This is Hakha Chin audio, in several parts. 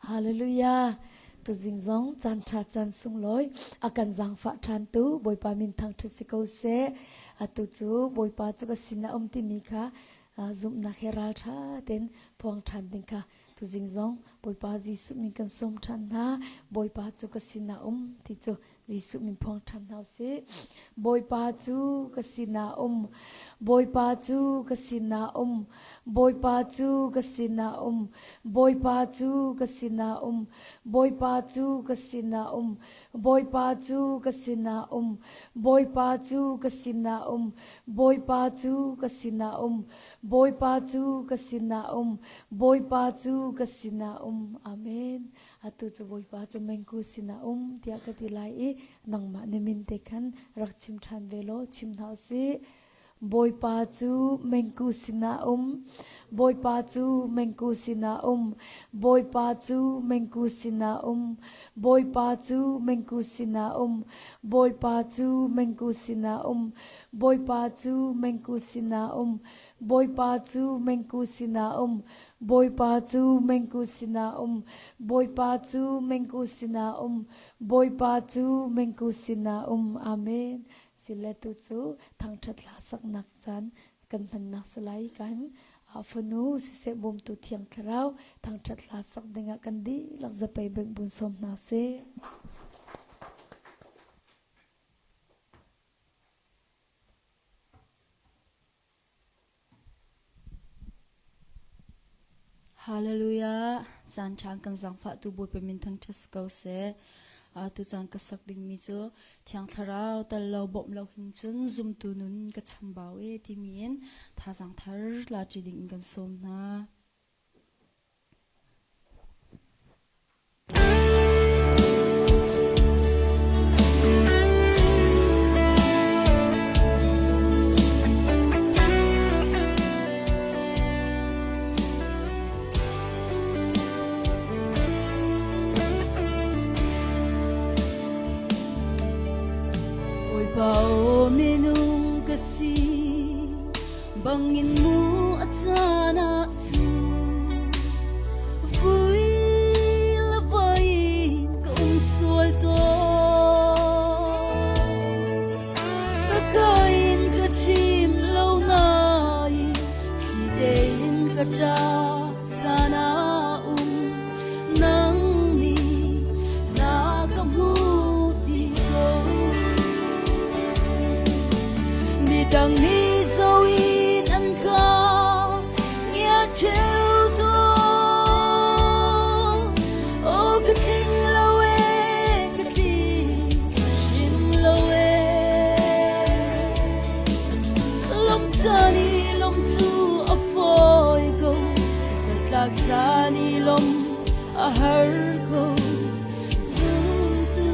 Hallelujah. Tuzing zong caan ṭha caan sunglawi a kan zaangfah ṭhantu Bawipa min thangṭhat si ko seh. Atu cu Bawipa cu ka sin ah um timi kha zumhnak he ralṭha tein phuang ṭhan ding kha tuzing zong Bawipa Jesuh min kan sawm ṭhan hna. Bawipa cu ka sin ah um ti cu Jesuh min phuang ṭhan hna usih. Bawipa cu ka sinah um. Bawipa cu ka sinah um. Bawipa cu ka sinah um. Bawipa cu ka sinah um. Bawipa cu ka sinah um. Bawipa cu ka sinah um. Bawipa cu ka sinah um. Bawipa cu ka sinah um. Bawipa cu ka sinah um. Bawipa cu ka sinah um. Amen. Atu cu Bawipa cu mengku sinah um tiah ka ti lai i nangmah na min te khan rak chim ṭhan ve law chim hna usih. Bawipa cu mengku sinah um. Bawipa cu mengku sinah um. Bawipa cu mengku sinah um. Bawipa cu mengku sinah um. Bawipa cu mengku sinah um. Bawipa cu mengku sinah um. Bawipa cu mengku sinah um. Bawipa cu mengku sinah um. Bawipa cu mengku sinah um. Bawipa cu mengku sinah um. Amen. Sile tu cu thangṭhat hla saknak caan kan hmannak salai kan fanu siseh bawmtu thiang thlarau thangṭhat hla sak dingah kan dihlak zapei bengh bun sawm hna sih. Hallelujah! Caan ṭha kan zaangfahtu Bawipa min thangṭhat si ko seh. Tu caan ka sak dingmi cu Thiang Thlarau tal lo bawmh lo hin cun zumtu nun ka chambau e timi in thazaang thar la ṭi ding in kan sawm hna. Bawipa aw minung ka si bangin mu a caan ah cu vui le voi in ka um sual tawn ka ka in ka chim lo nain thli tein ka ṭah caan ah um nang nih na ka hmuh ti ko Midang nih zo in an ka ngia ṭheo tawn. Aw ka tling lo ee, ka tling hrim lo ee. Lawmh caan i lawmh cu a fawi ko, zatlak caan i lawmh a har ko. Zumtu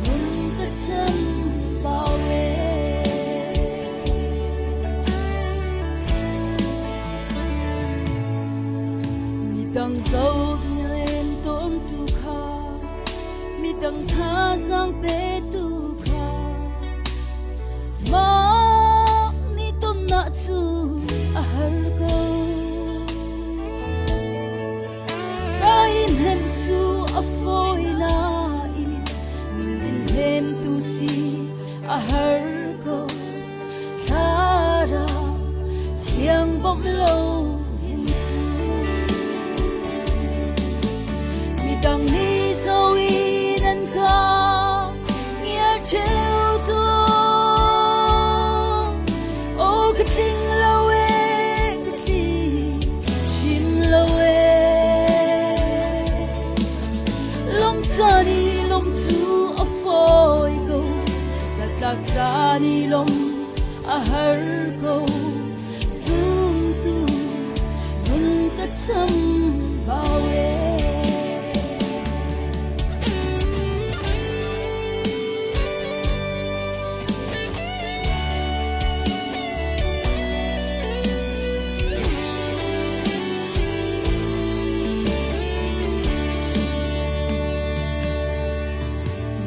nun ka chan bau ee. Midang zoh len tawn tu kha, midang thazaang petu kha, mah nih tonnak cu a har ko. Ka in hnemh cu a fawi nain min in hnemtu si a har ko. Thlarau thiang bawmh lo in cu. Midang nih zo in an ka ngiar ṭheo tawn. Aw ka tling lo ee, ka tling chim lo ee. Lawmh caan i lawmh cu a fawi ko, zatlak caan i lawmh a har ko. Zumtu nun ka cham bau ee.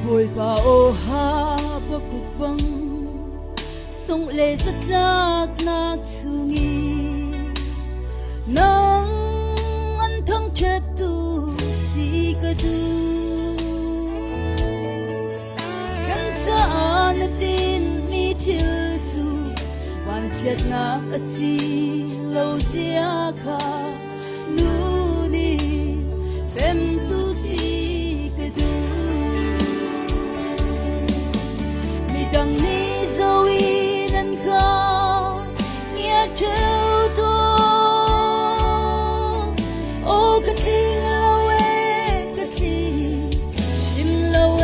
Bawipa aw ha pakuk bang sungh le zatlaknak chungi nang an thangṭhattu Vanchiatnak a si lo zia kha nu nih pemtu si ka duh. Midang nih zo in an ka ngia ṭheo tawn. Aw ka tling lo e, ka tling chim lo e.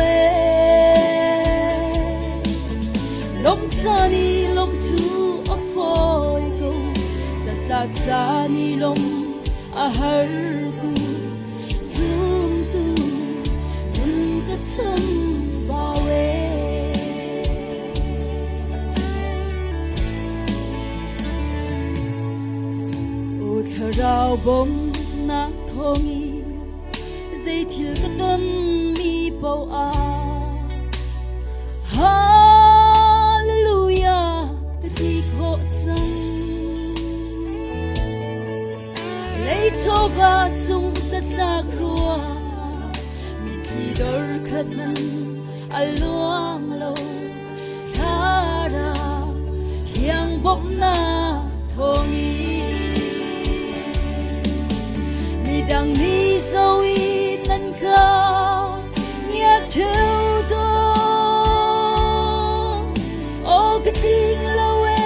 Lom caan i lom cu a fawi ko, zatlak caan i lom a har tu. Zumtu nun ka cham bau e. O thlarau bawmhnak thawngin zei thil ka ton mi paoh ah Hallelujah ka ti khawh cang. Leichawva sung zatlak rua mitthli dor khat man a luang lo thlara thiang bawmhnak thawngin midang nih zo in nan ka ngiat theu tawn aw ka tling lo e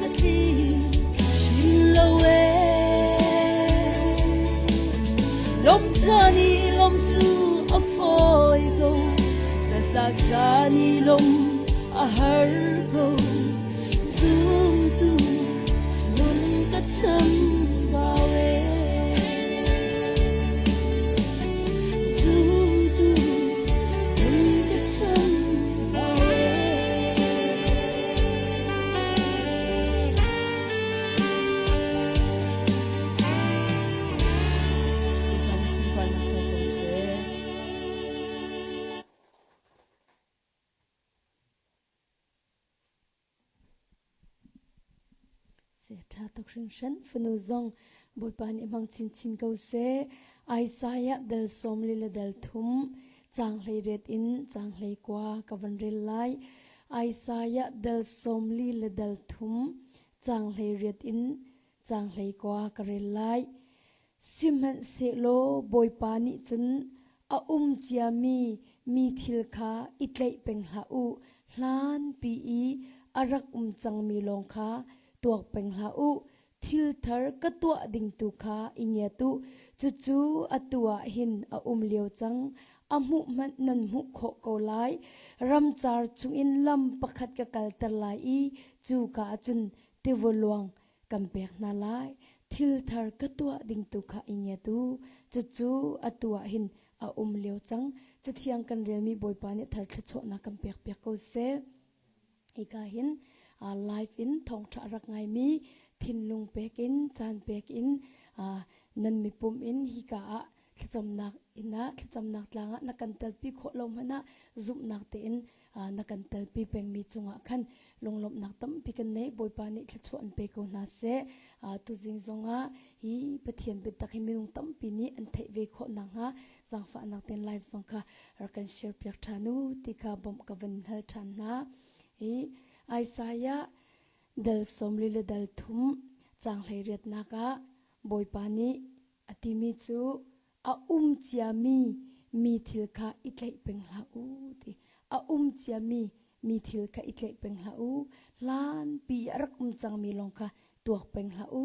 ka tling chin lo e lom caan i lom cu a fawi ko zatlak caan i lom a har ko zumtu nun ka cham bau e zumtu nun ka cham bau e. Bawipa nih sunparnak co ko seh. Se ṭha tuk hringhran fanu zong Bawipa nih hmang chinchin ko seh. Isaiah dal 40 le dal 3 caang 18 in caang 19 ka van rel lai. Isaiah dal 40 le dal 3 caang 18 in caang 19 ka rel lai. Sihmanhsehlaw Bawipa nih cun a um ciami mi thil kha i tlaih peng hlah u, hlanpi i a rak um cangmi lawng kha tuak peng hlah u. Thil thar ka tuah ding tu kha i ngiat u. Cucu atu ah hin a um lio cang. A hmuh hmanh nan hmuh khawh ko lai. Ramcar chungin lam pakhat ka kalter lai i cuka ah cun tiva luang kan pek hna lai. Thil thar ka tuah ding tu kha i ngiat u. Cucu atu ah hin a um lio cang. Cathiang kan relmi Bawipa nih thar thluachuahnak kan pek piak ko seh. Hika hin live in thawngṭha a rak ngaimi thinlung pek in caan pek in nan mipum in hika ah thlacamnak inn ah thlacamnak tlang ah na kan telpi khawh lo hmanh ah zumhnak tein na kan telpi pengmi cungah khan lunglawmhnak tampi kan nei. Bawipa nih thluachuah an pe ko hna seh. Tuzing zongah hi Pathian biatak hi minung tampi nih an theih ve khawh nakhnga zaangfahnak tein live zong kha rak kan share piak ṭhan u ti kha bawmh ka van hal ṭhan hna. Hi Isaiah dal 40 le dal 3 caang 18nak ah Bawipa nih a timi cu a um ciami mi thil kha i tlaih peng hlah u ti. A um ciami mi thil kha i tlaih peng hlah u. Hlanpi a rak um cangmi lawng kha tuak peng hlah u.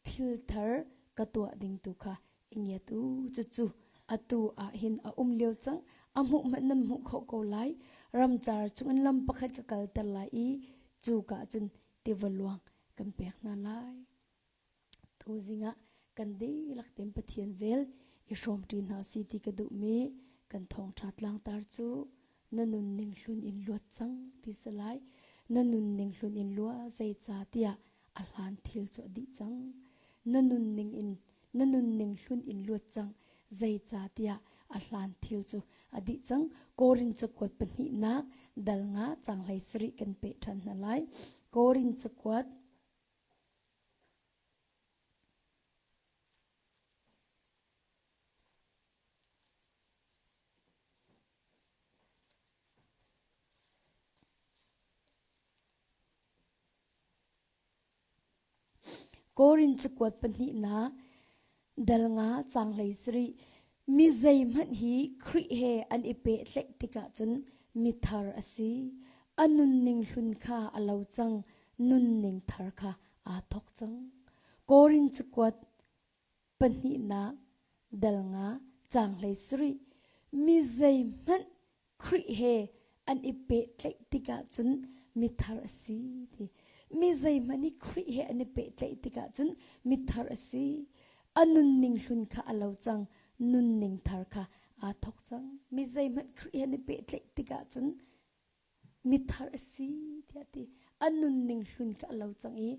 Thil thar ka tuah ding tu kha i ngiat u. Cucu atu ah hin a um lio cang. A hmuh hmanh nan hmuh khawh ko lai. Ramcar chungin lam pakhat ka kalter lai i cu ka cun tiva luang kan pek hna lai. Tuzing ah kan dihlak tein Pathian vel i hrawmṭi hna usih ti ka duhmi kan thawngṭha tlangtar cu na nunning hlun in luat cang ti si lai. Na nunning hlun in lua zeicahtiah a hlan thil cu a dih cang. Na nunning in na nunning hlun in luat cang zeicahtiah a hlan thil cu a dih cang. Korin cakuat pahnihnak dal nga caang 17 kan peh ṭhan hna lai. Korin cakuat Korin cakuat pahnihnak dal nga caang 17 Mi zeihmanh hi Khrih he an i pehtlaih tikah cun mithar a si. A nunning hlun kha a lo cang, nunning thar kha aa thawk cang. Korin cakuat pahnihnak dal nga caang 17 Mi zeihmanh Khrih he an i pehtlaih tikah cun mithar a si ti. Mi zeihmanh hi Khrih he an i pehtlaih tikah cun mithar a si. A nunning hlun kha a lo cang, nunning thar kha aa thawk cang. Mi zeihmanh Khrih he an i pehtlaih tikah cun mithar a si tiah ti. A nunning hlun kha a lo cang i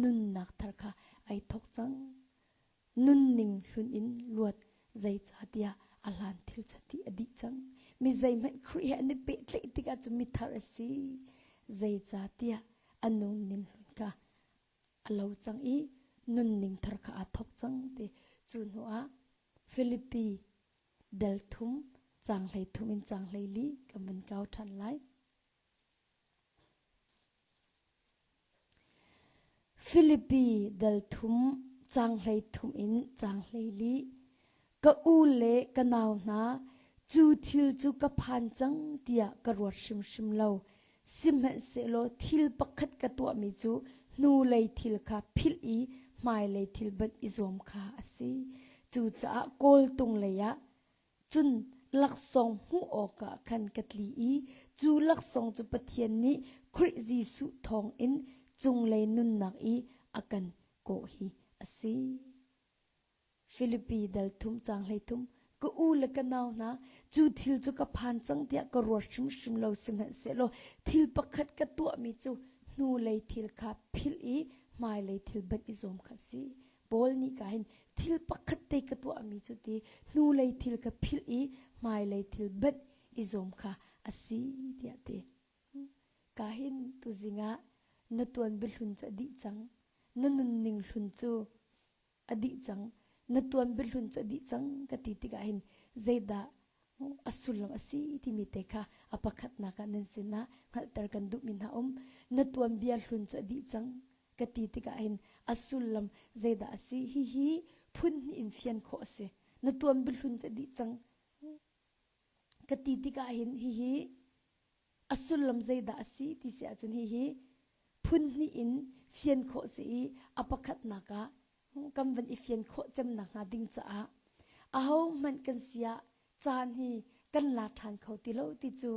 nunnak thar kha ai thawk cang. Nunning hlun in luat zeicahtiah a hlan thil chati a dih cang. Mi zeihmanh Khrih he an i pehtlaih tikah cu mithar a si. Zeicahtiah a nunning hlun kha a lo cang i nunning thar kha aa thawk cang ti. Cu hnu ah Filipi del thum caang 13 in caang 14 kan van kau ṭhan lai. Filipi dal thum caang 13 in caang 14 Ka u le ka nau hna, cu thil cu ka phan cang tiah ka ruat hrimhrim lo. Sihmanhsehlaw thil pakhat ka tuahmi cu hnulei thil kha philh i hmailei thil banh i zuam kha a si. Cucaah kawltung lei ah Cun laksawng hmuh awkah khan ka tli i cu laksawng cu Pathian nih Khrih Jesuh thawngin cunglei nunnak i a kan kawh hi a si. Filipi dal thum caang 13 Ka u le ka nau hna, cu thil cu ka phan cang tiah ka ruat hrimhrim lo sihmanhsehlaw thil pakhat ka tuahmi cu hnulei thil kha philh i hmailei thil banh i zuam kha a si. Paul nih ka hin thil pakhat te ka tuahmi cu ti hnulei thil ka philh i hmailei thil banh i zuam kha a si tiah ti. Ka hin tuzing ah na tuan biahlun cu a dih cang. Na nunning hlun cu a dih cang. Na tuan biahlun cu a dih cang ka ti tikah hin zeidah a sullam a si timi te kha a pakhatnak ah nan sinah hngalhter kan duhmi hna um. Na tuanbia hlun cu a dih cang. ka ti tikah hin a sullam zeidah a si hihi phun hnih in fian khawh a si na tuan biahlun cu a dih cang ka ti tikah hin hihi a sullam zeidah a si ti si ahcun hihi phun hnih in fian khawh si i a pakhatnak ah kan van i fian khawh cem nakhnga ding caah aho hmanh kan si ah caan hi kan la ṭhan kho ti lo ti cu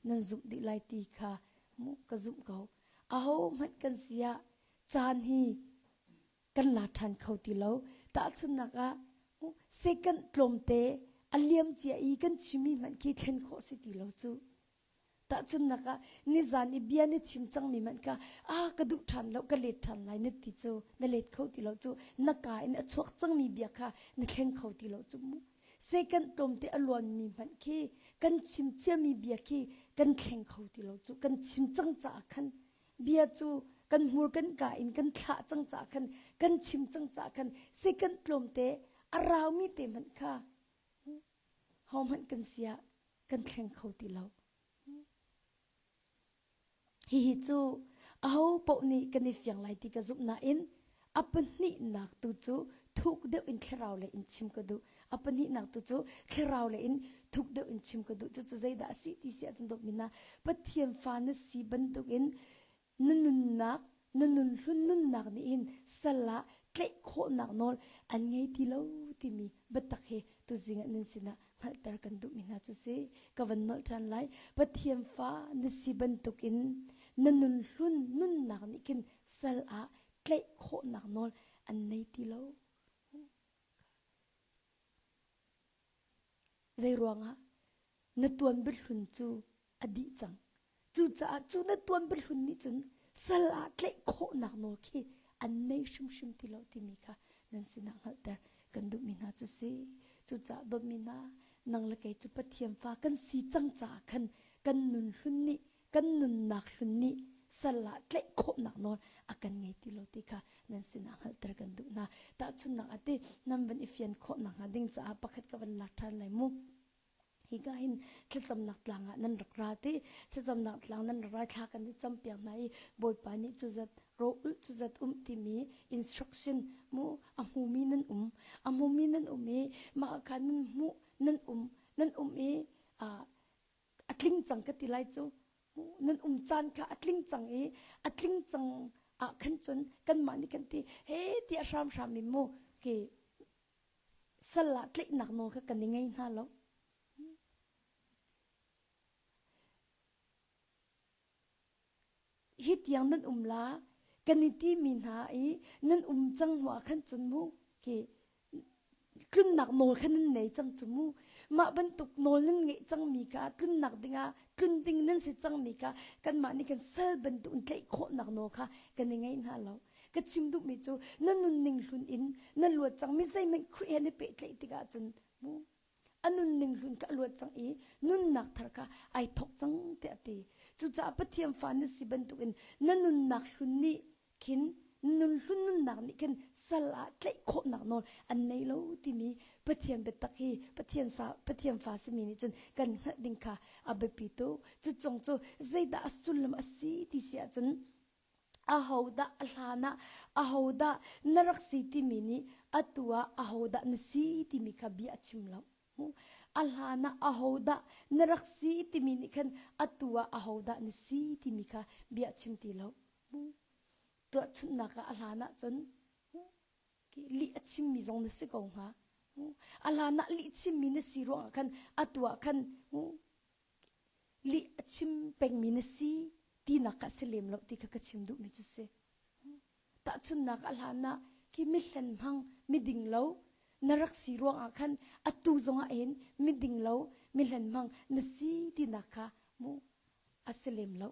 nan zumh dih lai ti kha mu ka zumh ko. Aho hmanh kan si ah caan hi kan la ṭhan kho ti lo. Tahchunhnak ah second tlawmte a liam cia i kan chimmi hmanh khi thlen khawh si ti lo cu. Tahchunhnak ah nizan i bia na chim cangmi hmanh kha ah ka duh ṭhan lo ka let ṭhan lai na ti cu na let kho ti lo cu na kaa in a chuak cangmi bia kha na thleng kho ti lo cu mu. Second tlawmte a luanmi hmanh khi kan chim ciami bia khi kan thleng kho ti lo cu kan chim cang caah khan bia cu kan hmur kan kaa in kan thlah cang caah khan kan chim cang caah khan second tlawmte a raumi te hmanh kha ho hmanh kan sia kan thleng kho ti lo. Hihi cu aho paoh nih kan i fiang lai ti ka zumh nain a pahnihnak tu cu thuk deuh in thlarau lei in chim ka duh. A pahnihnak tu cu thlarau lei in thuk deuh in chim ka duh. Cucu zeidah a si ti si ahcun dawtmi hna Pathian fa na si bantukin na nunnak na nun hlun nunnak nih hin sal ah tlaih khawhnak nawl an ngei ti lo timi biatak hi tuzing ah nan sinah hngalhter kan duhmi hna cu si ka van nolh ṭhan lai Pathian fa na si bantukin na nun hlun nunnak nih khin sal ah tlaih khawhnak nawl an nei ti lo zei ruangah na tuan biahlun cu a dih cang Cucaah cu na tuan biahlun nih cun sal ah tlaih khawhnak nawl khi an nei hrimhrim ti lo timi kha nan sinah hngalhter kan duhmi hna cu si. Cucaah dawtmi hna, nang le kei cu Pathian fa kan si cang caah khan kan nun hlun nih kan nunnak hlun nih sal ah tlaih khawhnak nawl a kan ngei ti lo ti kha nan sinah hngalhter kan duh hna. Tahchunhnak ah ti nan van i fian khawh nakhnga ding caah pakhat ka van lak ṭhan lai mu. Hika hin thlacamnak tlang ah nan rak ra ti thlacamnak tlang nan rak ra thla kan i campiak hna i Bawipa nih cu zat ro ulh cu zat um timi instruction mu a hmumi nan um a hmumi nan um i mah kha nan hmuh nan um nan um i a tling cang ka ti lai cu nan um caan kha a tling cang i a tling cang ah khan cun kanmah nih kan ti he ti a hramhram in mu ke sal ah tlaihnak nawl kha kan i ngei hna lo. Hi tiang nan um la kan i timi hna i nan um cang hnu ah khan cun mu khi tlunnak nawl kha nan nei cang cu mu mah bantuk nawl nan ngeih cangmi kha tlunnak dingah tlun ding nan si cangmi kha kanmah nih kan sal bantuk in tlaih khawhnak nawl kha kan i ngei hna lo Ka chim duhmi cu na nunning hlun in na luat cang mi zeihmanh Khrih he na pehtlaih tikah cun mu a nunning hlun kha a luat cang i nunnak thar kha ai thawk cang tiah a ti. Cucaah Pathian fa na si bantukin na nunnak hlun nih khin nun hlun nunnak nih khin sal ah tlaih khawhnak nawl an nei lo timi Pathian biatak hi Pathian sa Pathian fa simi nih cun kan hngalh ding kha a biapi tuk. Cu cong cu zeidah a sullam a si ti si ahcun ahodah a hlan ah ahodah na rak si timi nih atu ah ahodah na si timi kha bia a chim lo. A hlan ah ahodah na rak si timi nih khan atu ah ahodah na si timi kha bia a chim ti lo. Tuahchunhnak ah a hlan ah cun lih a chimmi zong na si ko hnga. A hlan ah lih chimmi na si ruangah khan atu ah khan lih a chim pengmi na si tinak kha a si lem lo ti kha ka chim duhmi cu si. Tahchunhnak a hlan ah khi mihlen hmang miding lo na rak si ruangah khan atu zongah hin miding lo mihlen hmang na si tinak kha mu a si lem lo.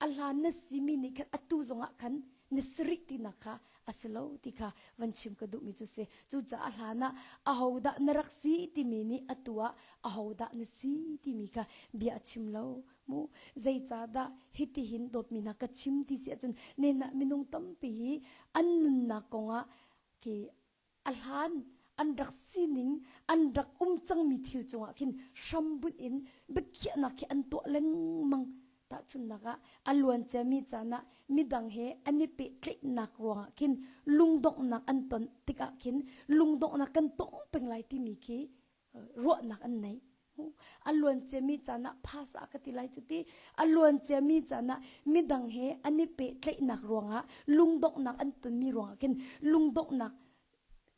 A hlan na simi nih khan atu zongah khan na si rih tinak kha a si lo ti kha van chim ka duhmi cu si. Cucaah a hlan ah ahodah na rak si timi nih atu ah ahodah na si timi kha bia a chim lo mu. Zeicahdah hitihin dawtmi hna ka chim ti si ahcun nehna minung tampi hi an nunnak kongah khi a hlan an rak sining an rak um cangmi thil cungah khin hrambunh in biakhiahnak khi an tuah lengmang tahchunhnak ah a luan ciami caan ah midang he an i pehtlaihnak ruangah khin lungdonghnak an ton tikah khin lungdonghnak kan tong peng lai timi khi ruahnak an nei a luan ciami caan ah phasa ka ti lai cu ti a luan ciami caan ah midang he an i pehtlaihnak ruangah lungdonghnak an tonmi ruangah khin lungdonghnak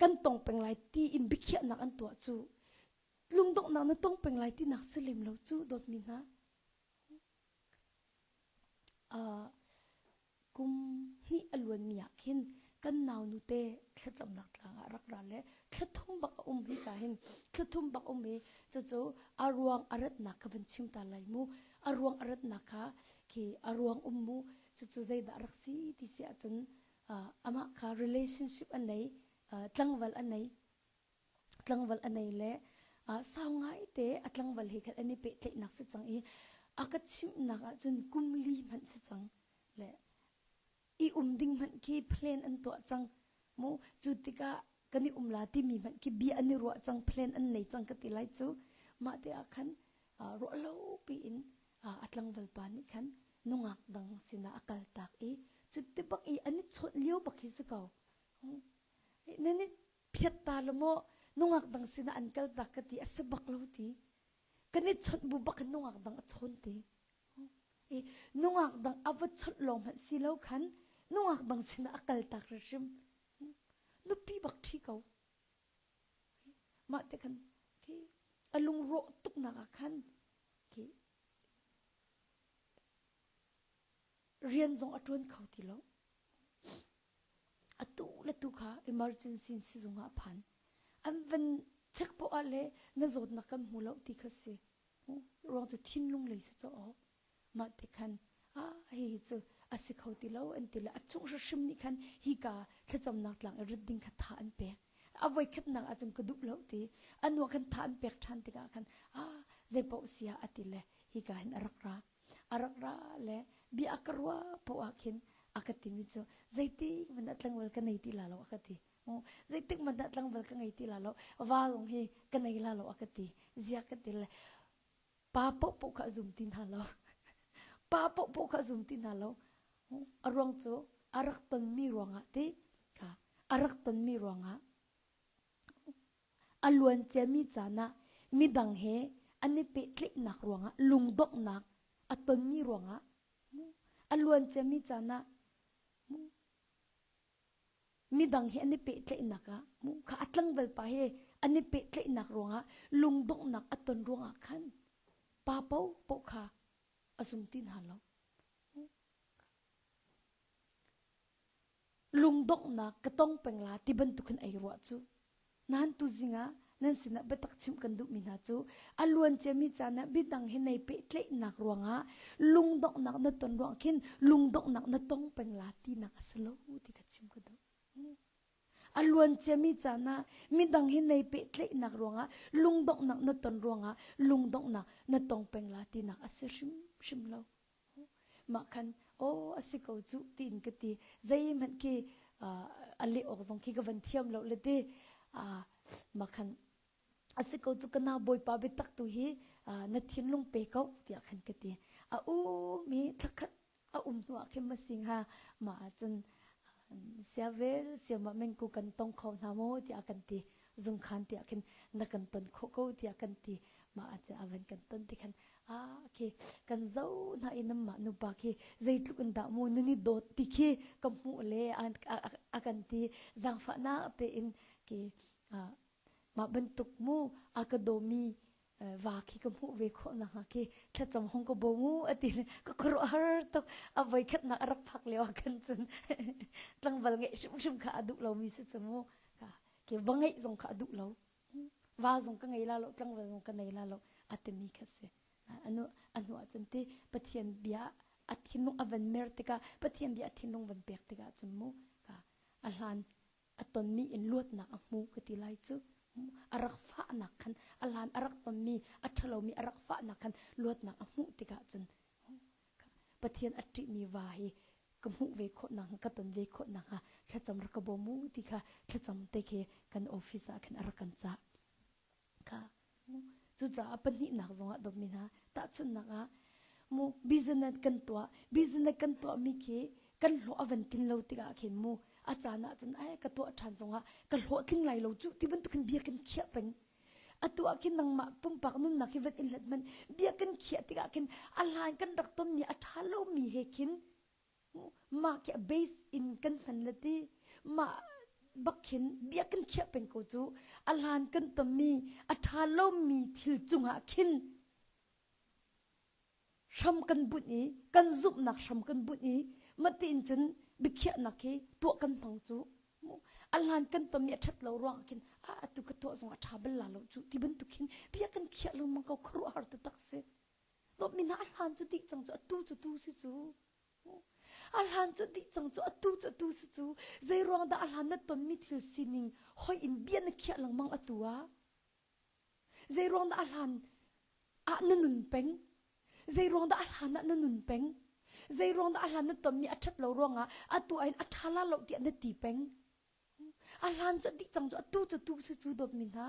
kan tong peng lai ti in biakhiahnak an tuah cu lungdonghnak na tong peng lai tinak si lem lo cu dawtmi hna uh, Kum hnih a luanmi ah khin kan naunu te thlacamnak tlang ah rak ra le thla thum bak a um hi ka hin thla thum bak um i cucu a ruang a ratnak kha van chim ta lai mu a ruang a ratnak kha khi a ruang um mu cucu zeidah rak si ti si ahcun amah kha relationship a nei tlangval a nei tlangval a nei le sau ngaite a tlangval he khan an i pehtlaihnak si cang i a ka chimhnak ahcun kum li hmanh si cang le i um ding hmanh khi plan an tuah cang mu cu tikah kan i um la timi hmanh khi bia an i ruah cang plan an nei cang ka ti lai cu mah te ah khan ruah lo piin a tlangval pa nih khan nungak dang sinah a kal tak i cu ti bak i an i chawnh lio bak hi si ko nan i phiat ta lo maw nungak dang sinah an kal tak ka ti a si bak lo ti kan i chawnh bu bak in nungak dang a chawn ti i nungak dang a va chawnh lawng hmanh si lo khan nungak dang sinah a kal tak hrim nupi bak ṭhi ko mah te khan khi a lungrawh tuknak ah khan khi rian zong a ṭuan kho ti lo Atu le tu kha emergency sizung ah a phan. An van check poah ah le na zawtnak kan hmu lo ti kha si. Ruang cu thinlung lei si caw. Mah te khan ah hihi cu a si kho ti lo an ti le a chung hrim nih khan hika thlacamnak tlang i rit ding kha tha an pek. A voikhatnak ahcun ka duh lo ti. A nuah khan tha an pek ṭhan tikah khan ah zeipaoh si ah a ti le hika hin a rak ra. A rak ra le bia a ka ruah poah ah khin a ka timi cu zeitik hmanh ah tlangval ka nei ti la lo a ka ti. Zeitik hmanh ah tlangval ka ngei ti la lo, va zong hi ka nei la lo a ka ti. Zia ka ti le pa paohpaoh kha a zum ti hna lo. Pa paohpaoh kha a zum ti hna lo. A ruang cu a rak tonmi ruangah ti kha a rak tonmi ruangah a luan ciami caan ah midang he an i pehtlaihnak ruangah lungdonghnak a tonmi ruangah a luan ciami caan ah midang he an i pehtlaihnak ah kha a tlangval pa he an i pehtlaihnak ruangah lungdonghnak a ton ruangah khan pa paohpaoh kha a zum ti hna lo. Lungdonghnak ka tong peng la ti bantuk in ei ruah cu. Nain tuzing ah nan sinah biatak chimh kan duhmi hna cu a luan ciami caan ah bidang he nei pehtlaihnak ruangah lungdonghnak na ton ruang khin lungdonghnak na tong peng la tinak a si lo ti kha chim ka duh. A luan ciami caan ah midang he nei pehtlaihnak ruangah lungdonghnak na ton ruangah lungdonghnak na tong peng la tinak a si hrimhrim lo. Mah khan aw a si ko cuh tiin ka ti. Zeihmanh khi a leh awk zong khi ka van thiam lo le ti. Mah khan a si ko cu ka nau bawipa biatak tu hi na thinlung pe ko tiah khan ka ti. A um i thlakhat a um hnu ah khin ma si hnga mah ahcun siavel siamah mengku kan tong kho hna maw tiah kan ti. Zungkhan tiah khin na kan ton khawh ko tiah kan ti. Mah ahcun a van kan ton ti khan ah khi kan zo hna i nanmah nupa khi zeitluk in dah mu nan i dawt ti khi ka hmuh le a kan ti zaangfahnak tein ki mah bantuk mu a ka dawmi va khi ka hmuh ve khawh nakhnga khi thlacam hong ka bawm u ati ka khuaruahhar tuk a voi khatnak a rak phak lio ah khan cun tlangval ngeih hrimhrim kha a duh lomi si cu mu ke va ngeih zong kha a duh lo Va zong ka ngei la lo, tlangval zong ka nei la lo a timi kha si. Anu anu ahcun ti Pathian bia a thinlung a van mer tikah Pathian bia a thinlung van pek tikah cun mu ka a hlan a tonmi in luatnak a hmu ka ti lai cu a rak fahnak khan a hlan a rak tonmi a ṭhalomi a rak fahnak khan luatnak a hmuh tikah cun Pathian a ṭihmi va hi ka hmuh ve khawh nakhnga ka ton ve khawh nakhnga thlacam rak ka bawm u ti kha thlacam te khi kan office ah khan a rak kan cah kha cucaah pahnihnak zongah dawtmi hna tahchunhnak ah mu business kan tuah business kan tuah mi khi kan hlawh a van tlin lo tikah khin mu a caan ah cun ai ka tuah ṭhan zongah ka hlawh tling lai lo cu ti bantuk in bia kan khiah peng atu ah khin nangmah pumpak nunnak hi van in hlat hmanh bia kan khiah tikah khin a hlan kan rak tonmi a ṭha lomi he khin mah khi a base in kan hman le ti mah bak khin bia kan khiah peng ko cu a hlan kan tonmi a ṭha lomi thil cungah khin hram kan bunh i kan zumhnak hram kan bunh i matiin cun biakhiahnak hi tuah kan hmang cu a hlan kan tonmi a ṭhat lo ruang khin a atu ka tuah zong a ṭha bal la lo cu ti bantuk hin bia kan khiah lengmang ko khuaruahhar taktak si dawtmi hna a hlan cu dih cang cu atu cu tu si cu a hlan cu dih cang cu atu cu atu si cu zei ruang dah a hlan na tonmi thil sining hoi in bia na khiah lengmang atu ah Zei ruang dah a hlan ah na nun peng? Zei ruang dah a hlan ah na nun peng? Zei ruang dah a hlan na tonmi a ṭhat lo ruangah atu ah hin a ṭha la lo tiah na ti peng? A hlan cu a dih cang cu atu cu tu si cu dawtmi hna.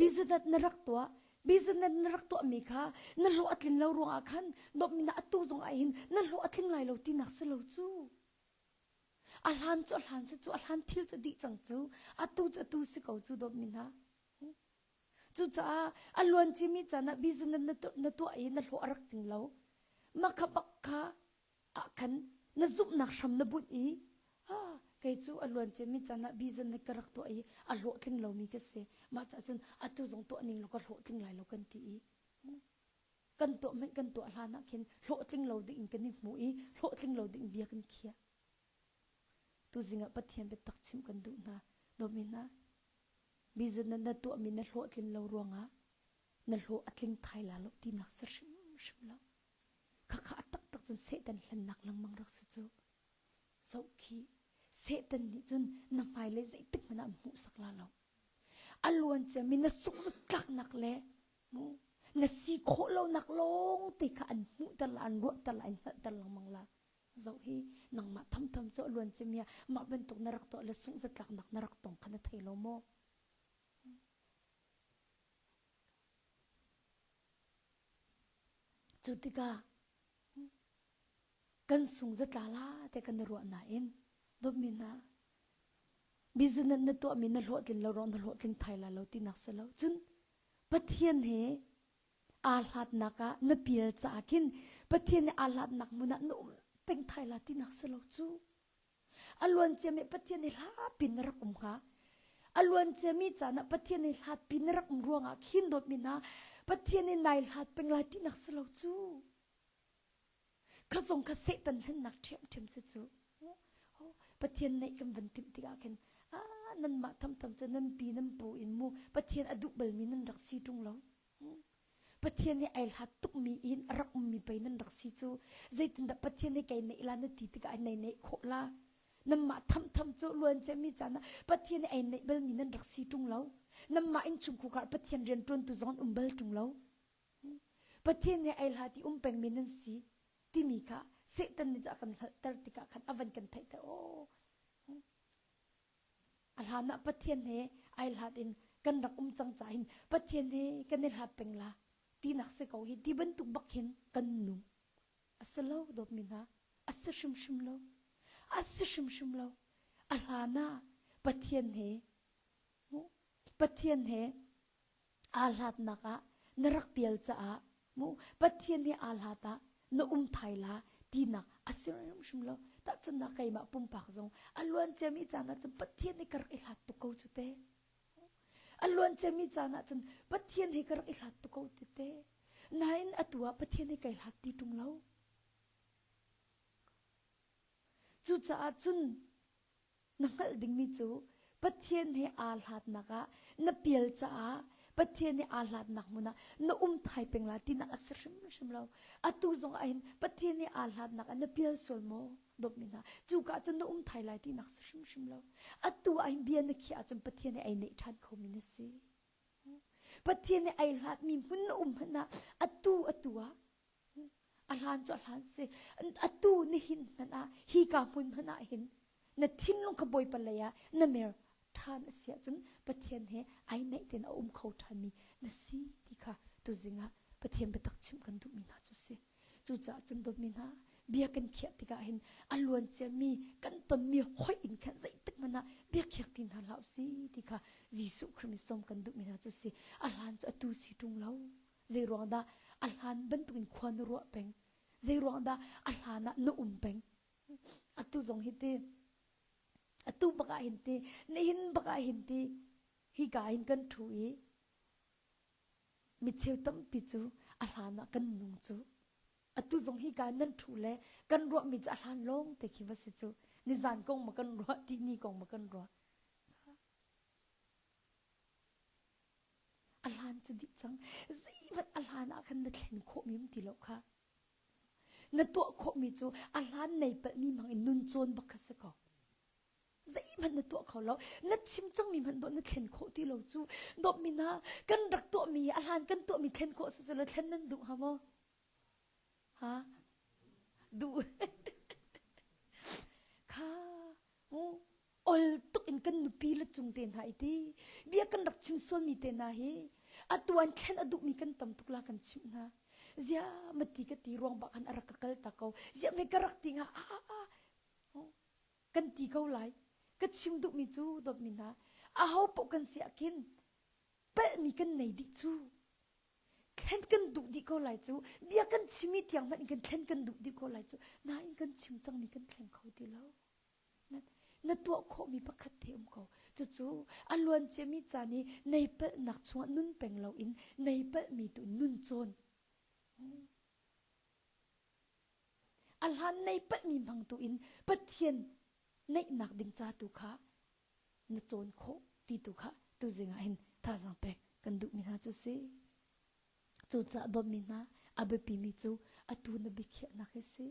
Business na rak tuah business na rak tuahmi kha na hlawh a tlin lo ruangah khan dawtmi na atu zong ah hin na hlawh a tling lai lo tinak si lo cu. A hlan cu a hlan si cu a hlan thil cu dih cang cu atu cu atu si ko cu dawtmi hna. Cucaah a luan cimi caan ah business na, na tuah i na hlawh a rak tling lo. Mah kha bak kha ah khan na zumhnak hram na bunh i ah kei cu a luan ciami caan ah business ka rak tuah i a hlawh tling lomi ka si. Mah caah cun atu zong tuah ning law ka hlawh tling lai lo kan ti i kan tuah hmanh kan tuah hlan ah khin hlawhtling lo ding in kan i hmu i hlawhtling lo ding bia kan khiah. Tuzing ah Pathian biatak chimh kan duh hna. Dawmi hna, business na tuahmi na hlawhtlin lo ruangah na hlawh a tling thai la lo tinak si hrimhrim lo. Khakha a taktak cun Satan hlennak lengmang rak si cu. Zoh khi Satan nih cun na hmailei zeitik hmanh ah an hmuhsak la lo. A luan ciami na sungzatlaknak le mu na si khawh lonak lawng te kha an hmuhter la an ruahter la an hngalhter lengmang la. Zoh hi nangmah thamtham cu a luan cimi ah mah bantuk na rak tuah le sungh zatlaknak na rak tong kha na thei lo maw? Cu tikah kan sung zatla la te kan ruah nain dawtmi hna business na tuahmi na hlawhtlin lo ruang na hlawhtling thai la lo tinak si lo cun Pathian he aa hlatnak ah na pial caah khin Pathian nih aa hlatnak hmun ah na um peng thai la tinak si lo cu. A luan ciami Pathian nih hlapi na rak um hnga. A luan ciami caan ah Pathian nih hlatpi na rak um ruangah khin dawtmi hna Pathian nih nai hlat peng lai tinak si lo cu. Kha zong kha Satan hlennak ṭhiamṭhiam si cu. Pathian neih kan van timh tikah khin ah nanmah thamtham cu nan pi nan pu in mu Pathian a duh balmi nan rak si ṭung lo. Pathian nih ai hlat tukmi in a rak ummi pei nan rak si cu zeitindah Pathian nih kei neih la na ti tikah ai nei neih khawh la. Nanmah thamtham cu luan ciami caan ah Pathian nih ai neih balmi nan rak si ṭung lo. Nanmah innchungkhar ah Pathian rianṭuantu zong an um bal ṭung lo. Pathian he ai hlat i um pengmi nan si timi kha Satan nih a kan hngalhter tikah khan a van kan theihter aw a hlan ah Pathian he ai hlat in kan rak um cang ca hin Pathian he kan i hlat peng la tinak si ko hi ti bantuk bak hin kan nung a si lo dawtmi hna a si hrimhrim lo a si hrimhrim lo a hlan ah Pathian he Pathian he aa hlatnak ah na rak pial caah mu Pathian he aa hlat ah na um thai la tinak a si hrimhrim lo tahchunhnak keimah pumpak zong a luan ciami caan ah cun Pathian he ka rak i hlat tuk ko cu te a luan ciami caan ah cun Pathian he ka rak i hlat tuk ko ti te nain atu ah Pathian he kai hlat ti ṭung lo cucaah cun Na hngalh dingmi cu Pathian he aa hlatnak ah na pial caah Pathian he aa hlatnak hmun ah na um thai peng la tinak a si hrimhrim lo. Atu zong ah hin Pathian he aa hlatnak ah na pial sual maw? Dawtmi hna, cuka ah cun na um thai lai tinak si hrimhrim lo. Atu ah hin bia na khiah ahcun Pathian he ai neih ṭhan khomi na si. Pathian he ai hlatmi hmun na um hmanh ah atu atu ah A hlan cu a hlan si. Atu nihin hmanh ah hika hmun hmanh ah hin na thinlung kha Bawipa lei ah na mer ṭhan a si ahcun Pathian he ai naih tein a um kho ṭhanmi na si ti kha tuzing ah Pathian biatak chimh kan duhmi hna cu si. Cucaah cun dawtmi hna bia kan khiah tikah hin a luan ciami kan tonmi hoih in khan zeitik hmanh ah bia khiak ti hna hlah usih ti kha Jesuh Khrih min sawm kan duhmi hna cu si. A hlan cu atu si ṭung lo. Zeiruang dah a hlan bantukin khua na ruah peng? Zeiruang dah a hlan ah na um peng? Atu zong hi ti, atu bak ah hin ti, nihin bak ah hin ti, hika hin kan ṭhu i micheu tampi cu a hlan ah kan nung cu. Atu zong hika nan ṭhu le kan ruahmi cu a hlan lawng te khi va si cu. Nizan kong ma kan ruah, tihni kong ma kan ruah. A hlan cu dih cang. Zeihmanh a hlan ah khan na thlen khawhmi um ti lo kha. Na tuah khawhmi cu a hlan nei palhmi hmang in nun cawn bak kha si ko. Zeihmanh na tuah kho lo. Na chim cangmi hmanh dawh na thlen khawh ti lo cu. Dawtmi hna, kan rak tuahmi a hlan kan tuahmi thlen khawh si selaw thlen nan duh hnga maw? Ha? Duh. Kha, mu, ol tuk in kan nupi le cung te hna i ti bia kan rak chim sualmi te hna hi atu an thlen a duhmi kan tam tuk la kan chimh hna zia mati ka ti ruang bak khan a rak ka kal ta ko zia me ka rak ti nga a a kan ti ko lai ka chim duhmi cu dawtmi hna aho poh kan si ah khin palhmi kan nei dih cu thlen kan duh dih ko lai cu bia kan chimi tiang hmanh in kan thlen kan duh dih ko lai cu nain kan chim cangmi kan thleng kho ti lo Na tuah khawhmi pakhat te um ko. Cucu a luan ciami caan i nei palhnak chungah nun peng loin nei palhmi tu nun cawn. A hlan nei palhmi hmang tu in Pathian neihnak ding ca tu kha na cawn khawh ti tu kha tuzing ah hin thazaang pek kan duhmi hna cu si. Cucaah dawtmi hna a biapimi cu atu na biakhiahnak hi si.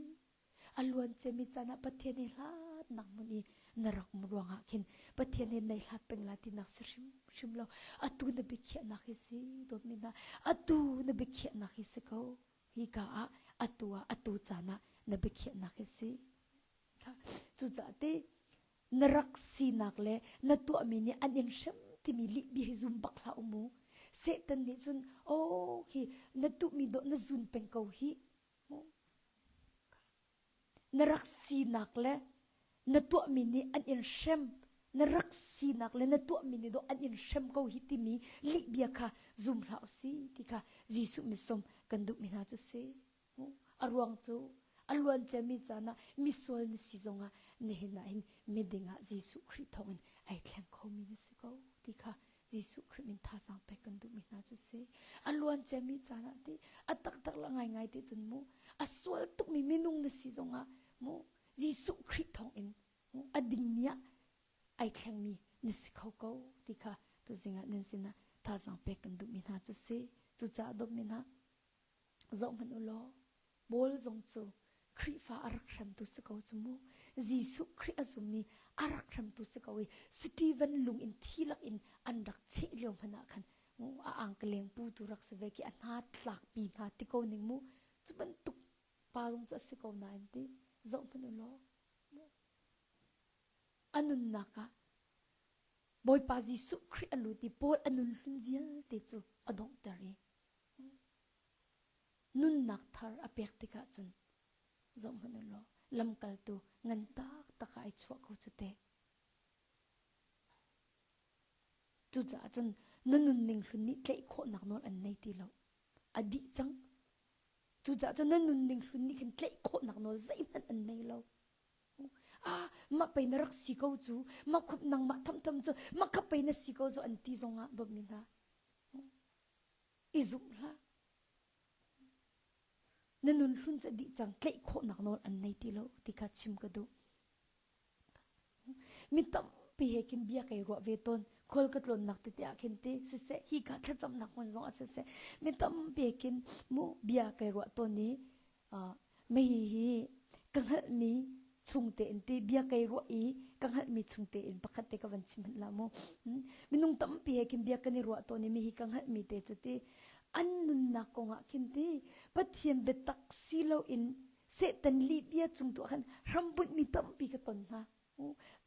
A luan ciami caan ah Pathian he hlatnak hmun i na rak um ruangah khin Pathian he nei hlat peng la tinak si hrimhrim lo. Atu na biakhiahnak hi si dawtmi hna. Atu na biakhiahnak hi si ko. Hika ah atu ah atu caan ah na biakhiahnak hi si. Kha cucaah te na rak sinak le na tuahmi nih an in hrem timi lihbia hi zum bak hlah u mu. Satan nih cun oh hi na tuhmi dawh na zun peng ko hi. Na rak sinak le na tuahmi nih an in hrem na rak sinak le na tuahmi nih dawh an in hrem ko hi timi lihbia kha zum hlah u si ti kha Jesuh misawm kan duhmi hna cu si. A ruang cu a luan ciami caan ah misual na si zongah nihin ah hin miding ah Jesuh Khrih thawngin ai thleng khomi na si ko ti kha Jesuh Khrih min thazaang pek kan duhmi hna cu si. A luan ciami caan ah ti a taktak la ngaingai ti cun mu a sual tukmi minung na si zongah mu Jesuh Khrih thawngin a dingmi ah ai thlengmi na si kho ko ti kha tuzing ah nan sinah thazaang pek kan duhmi hna cu si. Cucaah dawtmi hna Zohhmanh u law, Paul zong cu Khrihfa a rak hremtu si ko cu mu. Jesuh Khrih a zummi a rak hremtu si ko i Stephen lung in thi lak in an rak cheh lio hmanh ah khan mu a angkaleng putu rak si ve khi a hna tlakpi hna ti ko ning mu. Cu bantuk pa zong cu a si ko nain ti zohhmanh u law mu a nunnak ah Bawipa Jesuh Khrih a lut i Paul a nun hlun vialte cu a donghter i Nunnak thar a pek tikah cun zohhmanh u law lamkaltu ngan taktak ah ai chuah ko cu teh. Cucaah cun na nunning hlun nih tlaih khawhnak nawl an nei ti lo. A dih cang. Cucaah cun na nunning hlun nih khin tlaih khawhnak nawl zeihmanh an nei lo. Ah, mah pei na rak si ko cu, mah khup nangmah thamtham cu, mah kha pei na si ko cu an ti zongah dawtmi hna. I zumh hlah. Na nun hlun ca dih cang tlaih khawhnak nawl an nei ti lo ti kha chim ka duh. Mi tampi he khin bia kai ruah ve tawn. Khual ka tlawnnak tete ah khin ti siseh hi ka thlacamnak hmun zong ah siseh mi tampi he khin mu bia kai ruah tawn i Mei hi ka hngalhmi chung tein ti bia kai ruah i ka hngalhmi chung tein pakhat te ka van chim hmanh la mu. Minung tampi he khin bia kan i ruah tawn i mi hi ka hngalhmi te cu ti an nunnak kongah khin ti Pathian biatak si loin Satan lihbia cung tu ah khan hrambunhmi tampi ka ton hna.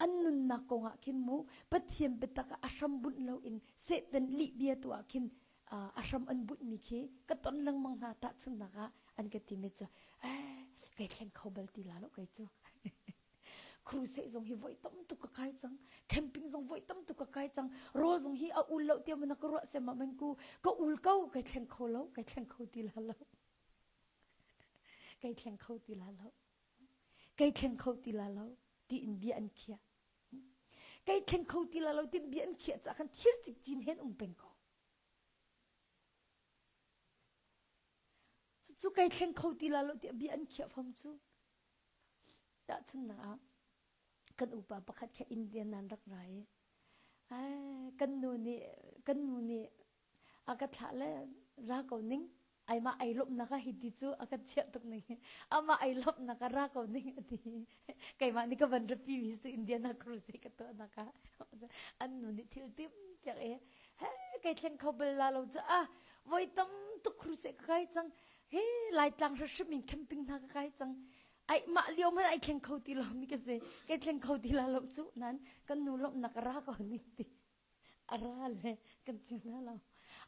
An nunnak kongah khin mu Pathian biatak ah a hrambunh loin Satan lihbia tu ah khin a hram an bunhmi khi ka ton lengmang hna tahchunhnak ah an ka timi cu eh kai thleng kho bal ti la lo kei cu crusade zong hi voi tam tuk ka kai cang camping zong voi tam tuk ka kai cang rawl zong hi a ul lo tiah mana ka ruah sem ah man ku ka ul ko kai thleng kho lo kai thleng kho ti la lo kai thleng kho ti la lo Kei thleng kho ti la lo tiin bia an khiah. Kei thleng kho ti la lo tiin bia an khiah caah khan thir cikcin hen um peng ko. Cucu kei thleng kho ti la lo tiah bia an khiah fam cu. Tahchunhnak ah kan upa pakhat kha Indian nan rak ra i kan nu nih kan nu nih a ka thlah le ra ko ning aimah ai lawmhnak ah hiti cu a ka chiah tuk ning amah ai lawmhnak ah ra ko ning a ti keimah nih ka van rapi mi cu Indiana crusade ka tuahnak ah an nu nih thil tim piak e he kai thleng kho bal la lo cu ah voi tam tuk crusade ka kai cang he laitlang hrim in camping hna ka kai cang ai mah lio man ai thleng kho ti lo mi ka si kai thleng kho ti la lo cu nan kan nu lawmhnak ra ko ning ti a ra le kan chim hna lo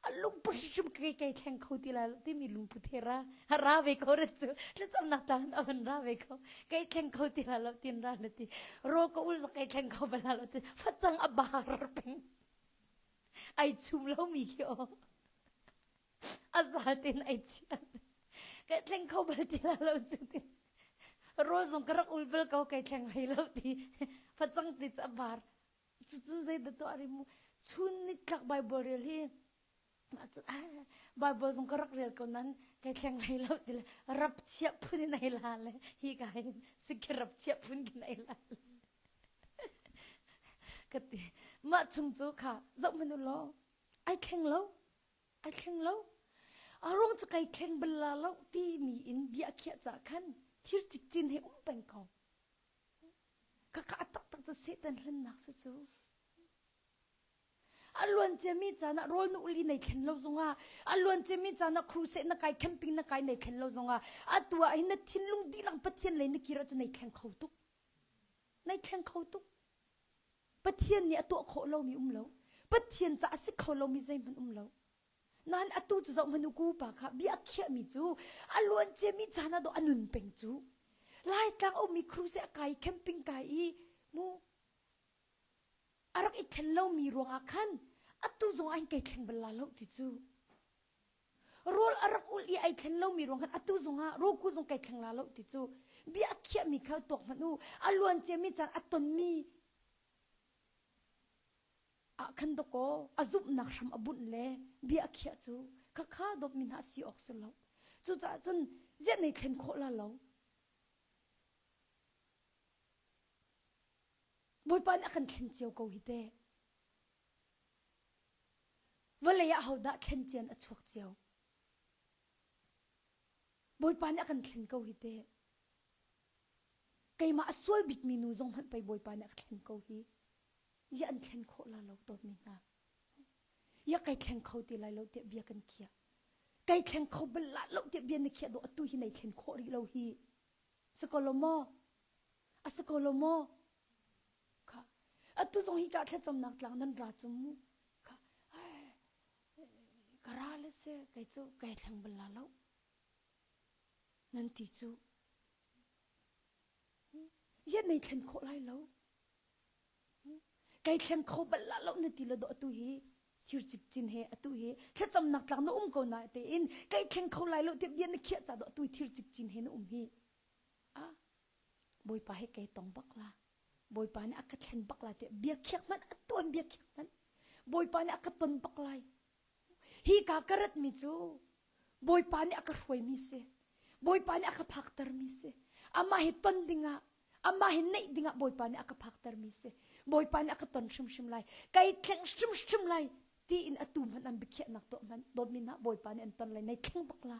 a lungput hrim kai kai thleng kho ti lai lo timi lungput he ra ra ve ko re cu thlacamnak tlang a van ra ve ko kai thleng kho ti la lo tin ra le ti ro ka ul zak kai thleng kho bala lo ti facang a bar peng ai chum lo mi khi o a zal tin ai chian kai thleng kho bal ti la lo cu ti ro zong ka rak ul bal ko kai thleng hlei lo ti facang ti ca bar Cucun zeidah tuah rih mu chun nitlak Bible rel hi Bible zong ka rak rel ko nan kai thleng hlei lo ti le rap chiah phun in ai la le hi ka hin sikhi rap chiah phun kin ai la le ka ti mah chung cu kha zoh hmanh u law ai thleng lo ai thleng lo a ruang cu kai thleng bal la lo ti mi in bia khiah ca khan thir cikcin he um peng ko Khakha a taktak cu Satan hlennak si cu. A luan ciami caan ah rawl na uli nei thlen lo zongah a luan ciami caan ah crusade na kai camping na kai nei thlen lo zongah atu ah hin na thinlung dihlak Pathian lei na kir ahcun nei thleng kho tuk. Nai thleng kho tuk. Pathian nih a tuah khawh lomi um lo. Pathian ca a si kho lomi zeihmanh um lo. Nain atu cu zoh hmanh u ku pa kha bia a khiahmi cu a luan ciami caan ah dawh a nun peng cu. Laitlang ummi cruise a kai camping kai i mu a rak i thlen lomi ruangah khan atu zong ah hin kai thleng bal la lo ti cu. Rawl a rak ulh i ai thlen lomi ruang khan atu zongah rawku zong kai thleng la lo ti cu bia a khiahmi kha tuak hmanh u a luan ciami caan a tonmi ah khan dawkaw a zumhnak hram a bunh le bia a khiah cu khakha dawtmi hna si awk si lo. Cucaah cun ziah nei thlen khawh la lo. Bawipa nih a kan thlen cio ko hi teh. Vawlei ah hodah thlen cian a chuak cio? Bawipa nih a kan thlen ko hi teh. Keimah a sual bikmi nu zong hmanh pei Bawipa nih a ka thlen ko hi. Ya an thlen khawh la lo dawtmi hna. Ya kai thleng kho ti lai lo tiah bia kan khiah. Kai thleng kho bal la lo tiah bia na khiah do atu hi nei thlen khawh rih lo hi. Si ko lo maw? A si ko lo maw? Kha atu zong hi ka thlacamnak tlang nan ra cu mu. Kha ka ra le se kei cu kai thleng bal la lo. Nan ti cu. Ya nei thlen khawh lai lo. Kai thleng kho bal la lo na ti lo do atu hi thir cipcin he atu hi thlacamnak tlang na um ko na tein kai thleng kho lai lo tiah bia na khiah ca do atu thir cipcin he na um hi. Ah Bawipa he kai tong bak la. Bawipa nih a ka thlen bak la tiah bia khiak hmanh a tuan bia khiak hmanh. Bawipa nih a ka ton bak lai. Hi ka ka ratmi cu Bawipa nih a ka hruaimi si. Bawipa nih a ka phaktermi si. Amah hi ton dingah, amah hi neih dingah Bawipa nih a ka phaktermi si. Bawipa nih a ka ton hrimhrim lai. Kai thleng hrimhrim lai tiin atu hmanh an biakhiahnak tuah hmanh dawtmi hna Bawipa nih an ton lai nei thleng bak la.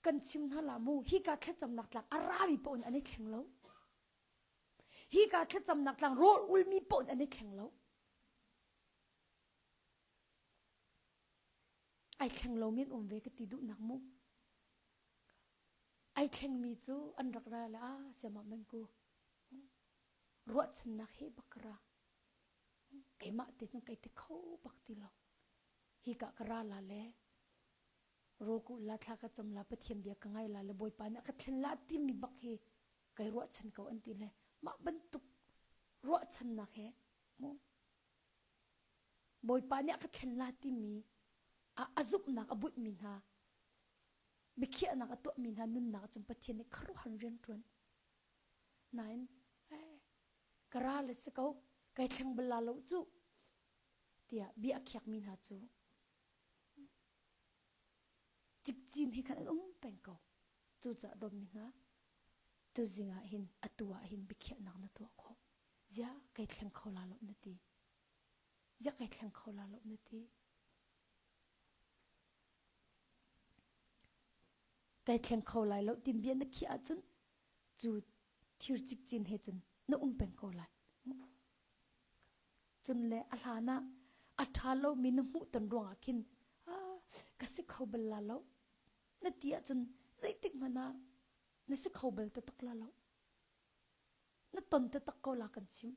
Kan chim hna la mu hi ka thlacamnak tlak a rami paoh an i thleng lo. Hi ka thlacamnak tlang rawl ulmi paoh an i thleng lo. Ai thleng lomi an um ve ka ti duhnak mu. Ai thlengmi cu an rak ra le ah siamah man ku. Ruahchannak he bak ka ra. Keimah te cun kai ti kho bak ti lo. Hi ka ka ra la le rawku la thla ka cam la Pathian bia ka ngai la le Bawipa nih a ka thlen la timi bak hi kai ruahchan ko an ti le mah bantuk ruahchannak he mu Bawipa nih a ka thlen la timi a zumhnak a buihmi hna biakhiahnak a tuahmi hna nunnak cun Pathian nih khuaruahhar rian ṭuan. Nain ka ral a si ko kai thleng bal la lo cu tiah bia a khiakmi hna cu cikcin he khan an um peng ko. Cucaah dawtmi hna tuzing ah hin atu ah hin biakhiahnak na tuah khawh. Ziah kai thleng kho la lo na ti. Ziah kai thleng kho la lo na ti. Kai thleng kho lai lo tim bia na khiah ahcun cu thir cikcin he cun na um peng ko lai. Cun le a hlan ah a ṭha lomi na hmuh ton ruangah khin ka si kho bal la lo na ti ahcun zeitik hmanh ah na si kho bal taktak la lo. Na ton taktak ko la kan chim.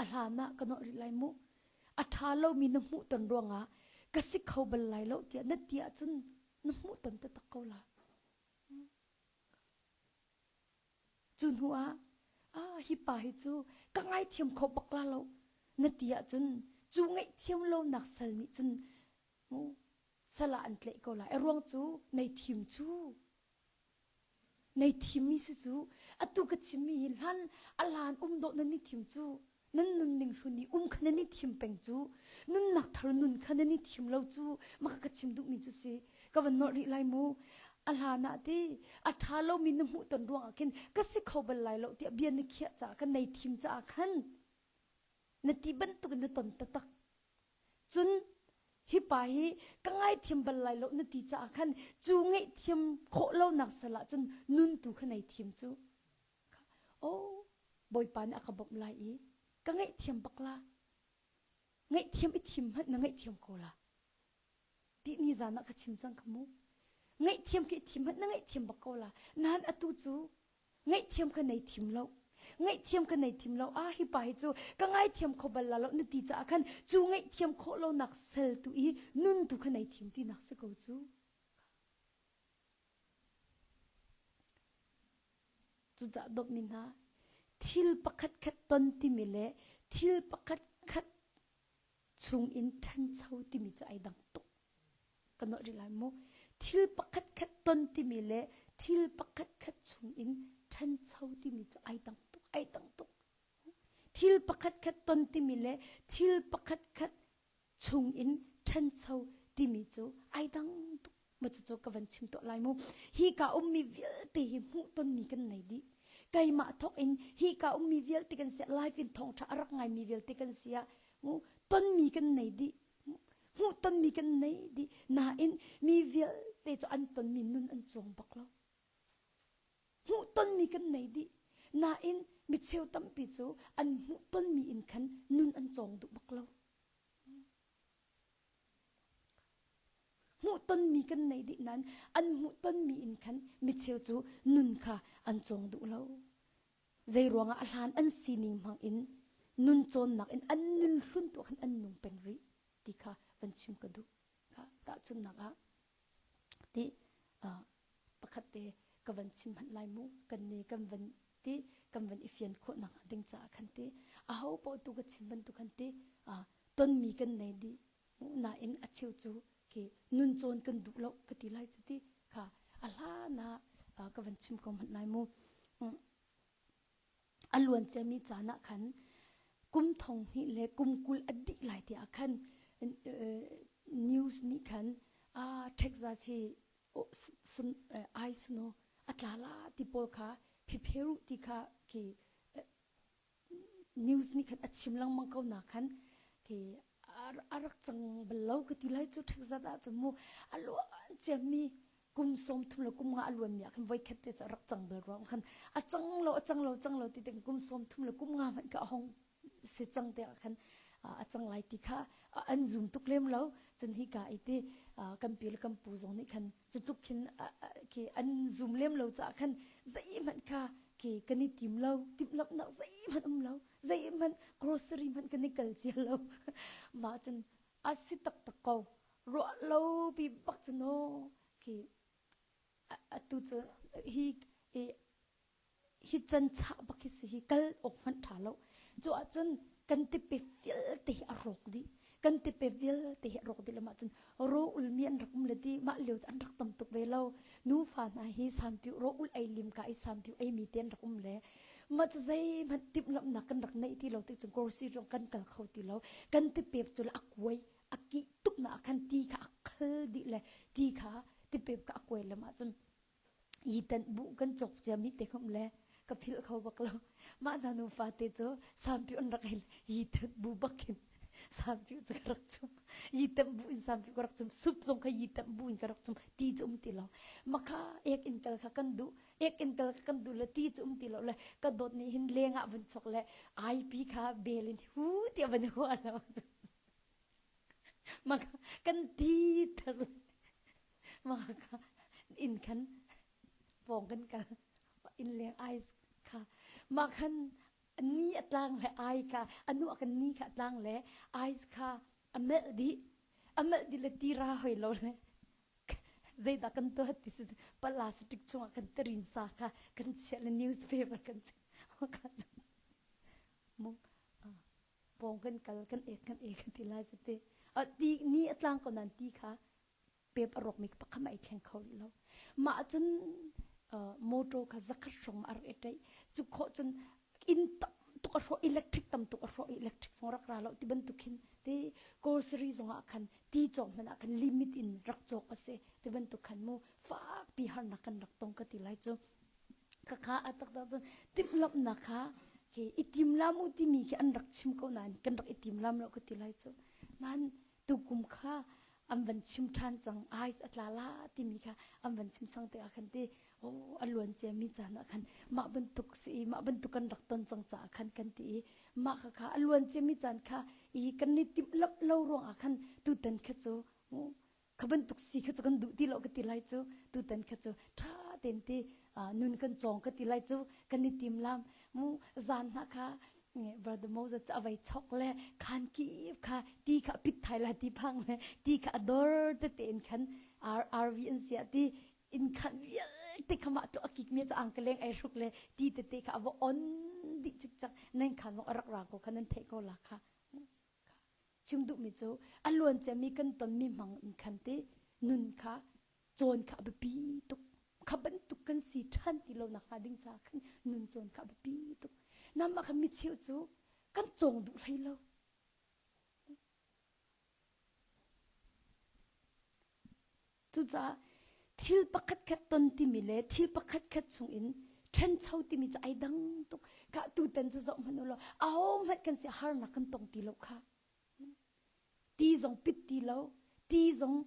A hlan ah ka nawh rih lai mu. A ṭha lomi na hmuh ton ruangah ka si kho bal lai lo tiah na ti ahcun na hmuh ton taktak ko la. Cu hnu ah, ah hi pa hi cu ka ngaithiam kho bak la lo na ti ahcun cu ngaihthiam lonak sal nih cun mu sal ah an tlaih ko lai. A ruang cu nei thim cu Nei thimmi si cu atu ka chimmi hi hlan a hlan um dawh nan i thim cu nan nunning hlun i um kha nan i thim peng cu nunnak thar nun kha nan i thim lo cu maka ka chim duhmi cu si ka van nolh rih lai mu a hlan ah ti a ṭha lomi na hmuh ton ruangah khin ka si kho bal lai lo tiah bia na khiah caah ka nei thim caah khan na ti bantuk in na ton taktak Cun hi pa hi ka ngaithiam bal lai lo na ti caah khan cu ngaihthiam khawh lonak sal ah cun nun tu kha nei thim cu. Oh, Bawipa nih a ka bawmh lai i ka ngaihthiam bak la. Ngaihthiam i thim hmanh na ngaihthiam ko la. Ti ni zan ah ka chim cang kha mu. Ngaihthiam khi thim hmanh na ngaihthiam bak ko la. Nain atu cu ngaihthiam kha nei thim lo. Ngaihthiam kha nei thim lo. Ah hi pa hi cu ka ngaithiam kho bal la lo na ti caah khan cu ngaihthiam khawh lo nak sel tu i nun tu kha nei thim ti nak si ko cu. Cucaah dawtmi hna, thil pakhatkhat ton timi le thil pakhatkhat chungin ṭhancho timi cu ai dang tuk. Ka nolh rih lai mu. Thil pakhatkhat ton timi le thil pakhatkhat chungin ṭhancho timi cu ai dang tuk, ai dang tuk. Thil pakhatkhat ton timi le thil pakhatkhat chungin ṭhancho timi cu ai dang tuk. Ma cucu ka van chim tuah lai mu. Hi ka ummi vialte hi hmuhtonmi kan nei dih. Keimah thawk in hi ka ummi vialte kan si live in thawngṭha a rak ngaimi vialte kan si ah mu tonmi kan nei dih. Hmuhtonmi kan nei dih. Nain mi vialte cu an tonmi nun an cuang bak lo. Hmuhtonmi kan nei dih. Nain micheu tampi cu an hmuhtonmi in khan nun an cawng duh bak lo. Hmuhtonmi kan nei dih nain an hmuhtonmi in khan micheu cu nun kha an cawng duh lo. Zei ruangah a hlan an sining hmang in nun cawnnak in an nun hlun tu khan an nung peng rih ti kha van chim ka duh. Kha tahchunhnak ah ti pakhat te ka van chim hmanh lai mu kan ni kan van ti kan van i fian khawh nak ding caah khan ti aho paoh tu ka chim bantuk khan ti tonmi kan nei dih nain a cheu cu khi nun cawn kan duh lo ka ti lai cu ti kha a hlan ah ka van chim ko hmanh lai mu a luan ciami caan ah khan kum thong hnih le kum 20 a dih lai ti ah khan news nih khan Texas hi ai snow a tla la ti pawl kha phipheru ti kha khi news nih khan a chim lengmang ko na khan khi a rak cang bal lo ka ti lai cu Texas ah cun mu a luan ciami kum 30 le kum nga a luan mi ah khan voi khat te cu a rak cang bal ruang khan a cang lo a cang lo cang lo ti te kum 30 le kum nga hmanh ka hong si cang te ah khan a cang lai ti kha an zum tuk lem lo cun hi ka i ti kan pi le kan pu zong nih khan cu tluk khin khi an zum lem lo caah khan zeihmanh kha khi kan i tim lo timhlamhnak zeihmanh um lo zeihmanh grocery hmanh kan i kal cia lo mah cun a si taktak ko ruah lo pi bak cu no khi atu cu hi hi can chah bak hi si hi kal awk hmanh ṭha lo cu ahcun kan tipe vialte hi a rawk dih kan tipe vialte hi a rawk dih lo mah cun ro ulmi an rak um le di mah lio cu an rak tam tuk ve lo nufa hna hi sampiu ro ul ei lim ka i sampiu ei mi te an rak um le mah cu zeihmanh timhlamhnak kan rak neih ti lo ti cun grocery zong kan kal kho ti lo kan tipep cu le a kuai a kih tuk na ah khan ti kha a khal dih le ti kha tipep kha a kuai lam ahcun yitan bu kan cawk ciami te khom le ka philh kho bak lo mah hna nufa te cu sampi an rak ei yitan bu bakin sampi cu ka rak chum yitan bu in sampi ka rak chum sup zong kha yitan bu in ka rak chum ti cu um ti lo makha ek in kal kha kan duh ek in kal kha kan duh le ti cu um ti lo le ka dawt nih hin leng ah vun chok le IP kha bel in hu tiah van hua lo maka kan ti ter Maka inn khan pawng kan kal inn leng ice kha mah khan ni a tlang le ai kha anu a kan ni kha a tlang le ice kha a melh dih a melh dih le tira hoi lo le zeidah kan tuah ti si plastic chungah kan tarin sa kha kan chiah le newspaper kan chiah kha mu pawng kan kal kan ek kan ek kan ti lai cu ti ti ni a tlang ko nan ti kha pep a rawkmi pakhat ai thleng kho rih lo. Mah cun motor kha zakhat hrawng a rak i ṭaih. Cu khawh cun inn tam tuk a hrawh, electric tam tuk a hrawh i electric zong rak ra lo ti bantuk khin ti grocery zong ah khan ti cawk hmanh ah khan limit in rak cawk a si ti bantuk khan mu fakpi harnak kan rak tong ka ti lai cu. Khakha a taktak cun timhlamhnak kha khi i timlam u timi khi an rak chim ko nain kan rak i timlam lo ka ti lai cu. Nain tukum kha an van chim ṭhan cang ice a tla la timi kha an van chim cang tikah khan ti oh a luan ciami caan ah khan mah bantuk si i mah bantuk kan rak ton cang caah khan kan ti i mah kha kha a luan ciami caan kha i kan i timhlamh lo ruangah khan tutan kha cu. Kha bantuk si kha cu kan duh ti lo ka ti lai cu. Tutan kha cu ṭha tein ti nun kan cawng ka ti lai cu kan i tim lam. Mu zan hna kha Brother Moses cu a vei chok le khan kip kha ti kha pit thai la ti phang le ti kha a dor tete in khan RV an siah ti inn khan vialte kha mah tu a kik mi cu angkaleng ai hruk le ti tete kha a va on dih cikcak nan khan zong a rak ra ko kha nan theih ko la kha chim duhmi cu a luan ciami kan tonmi hmang in khan ti nun kha cawn kha a biapi tuk kha bantuk kan si ṭhan ti lo nak hnga ding caah khan nun cawn kha a biapi tuk namah khan micheu cu kan cawng duh hlei lo Cucaah thil pakhatkhat ton timi le thil pakhatkhat chungin ṭhancho timi cu ai dang tuk. Khah tutan cu zoh hmanh u law ahohmanh kan si harnak kan tong ti lo kha. Ti zong pit ti lo, ti zong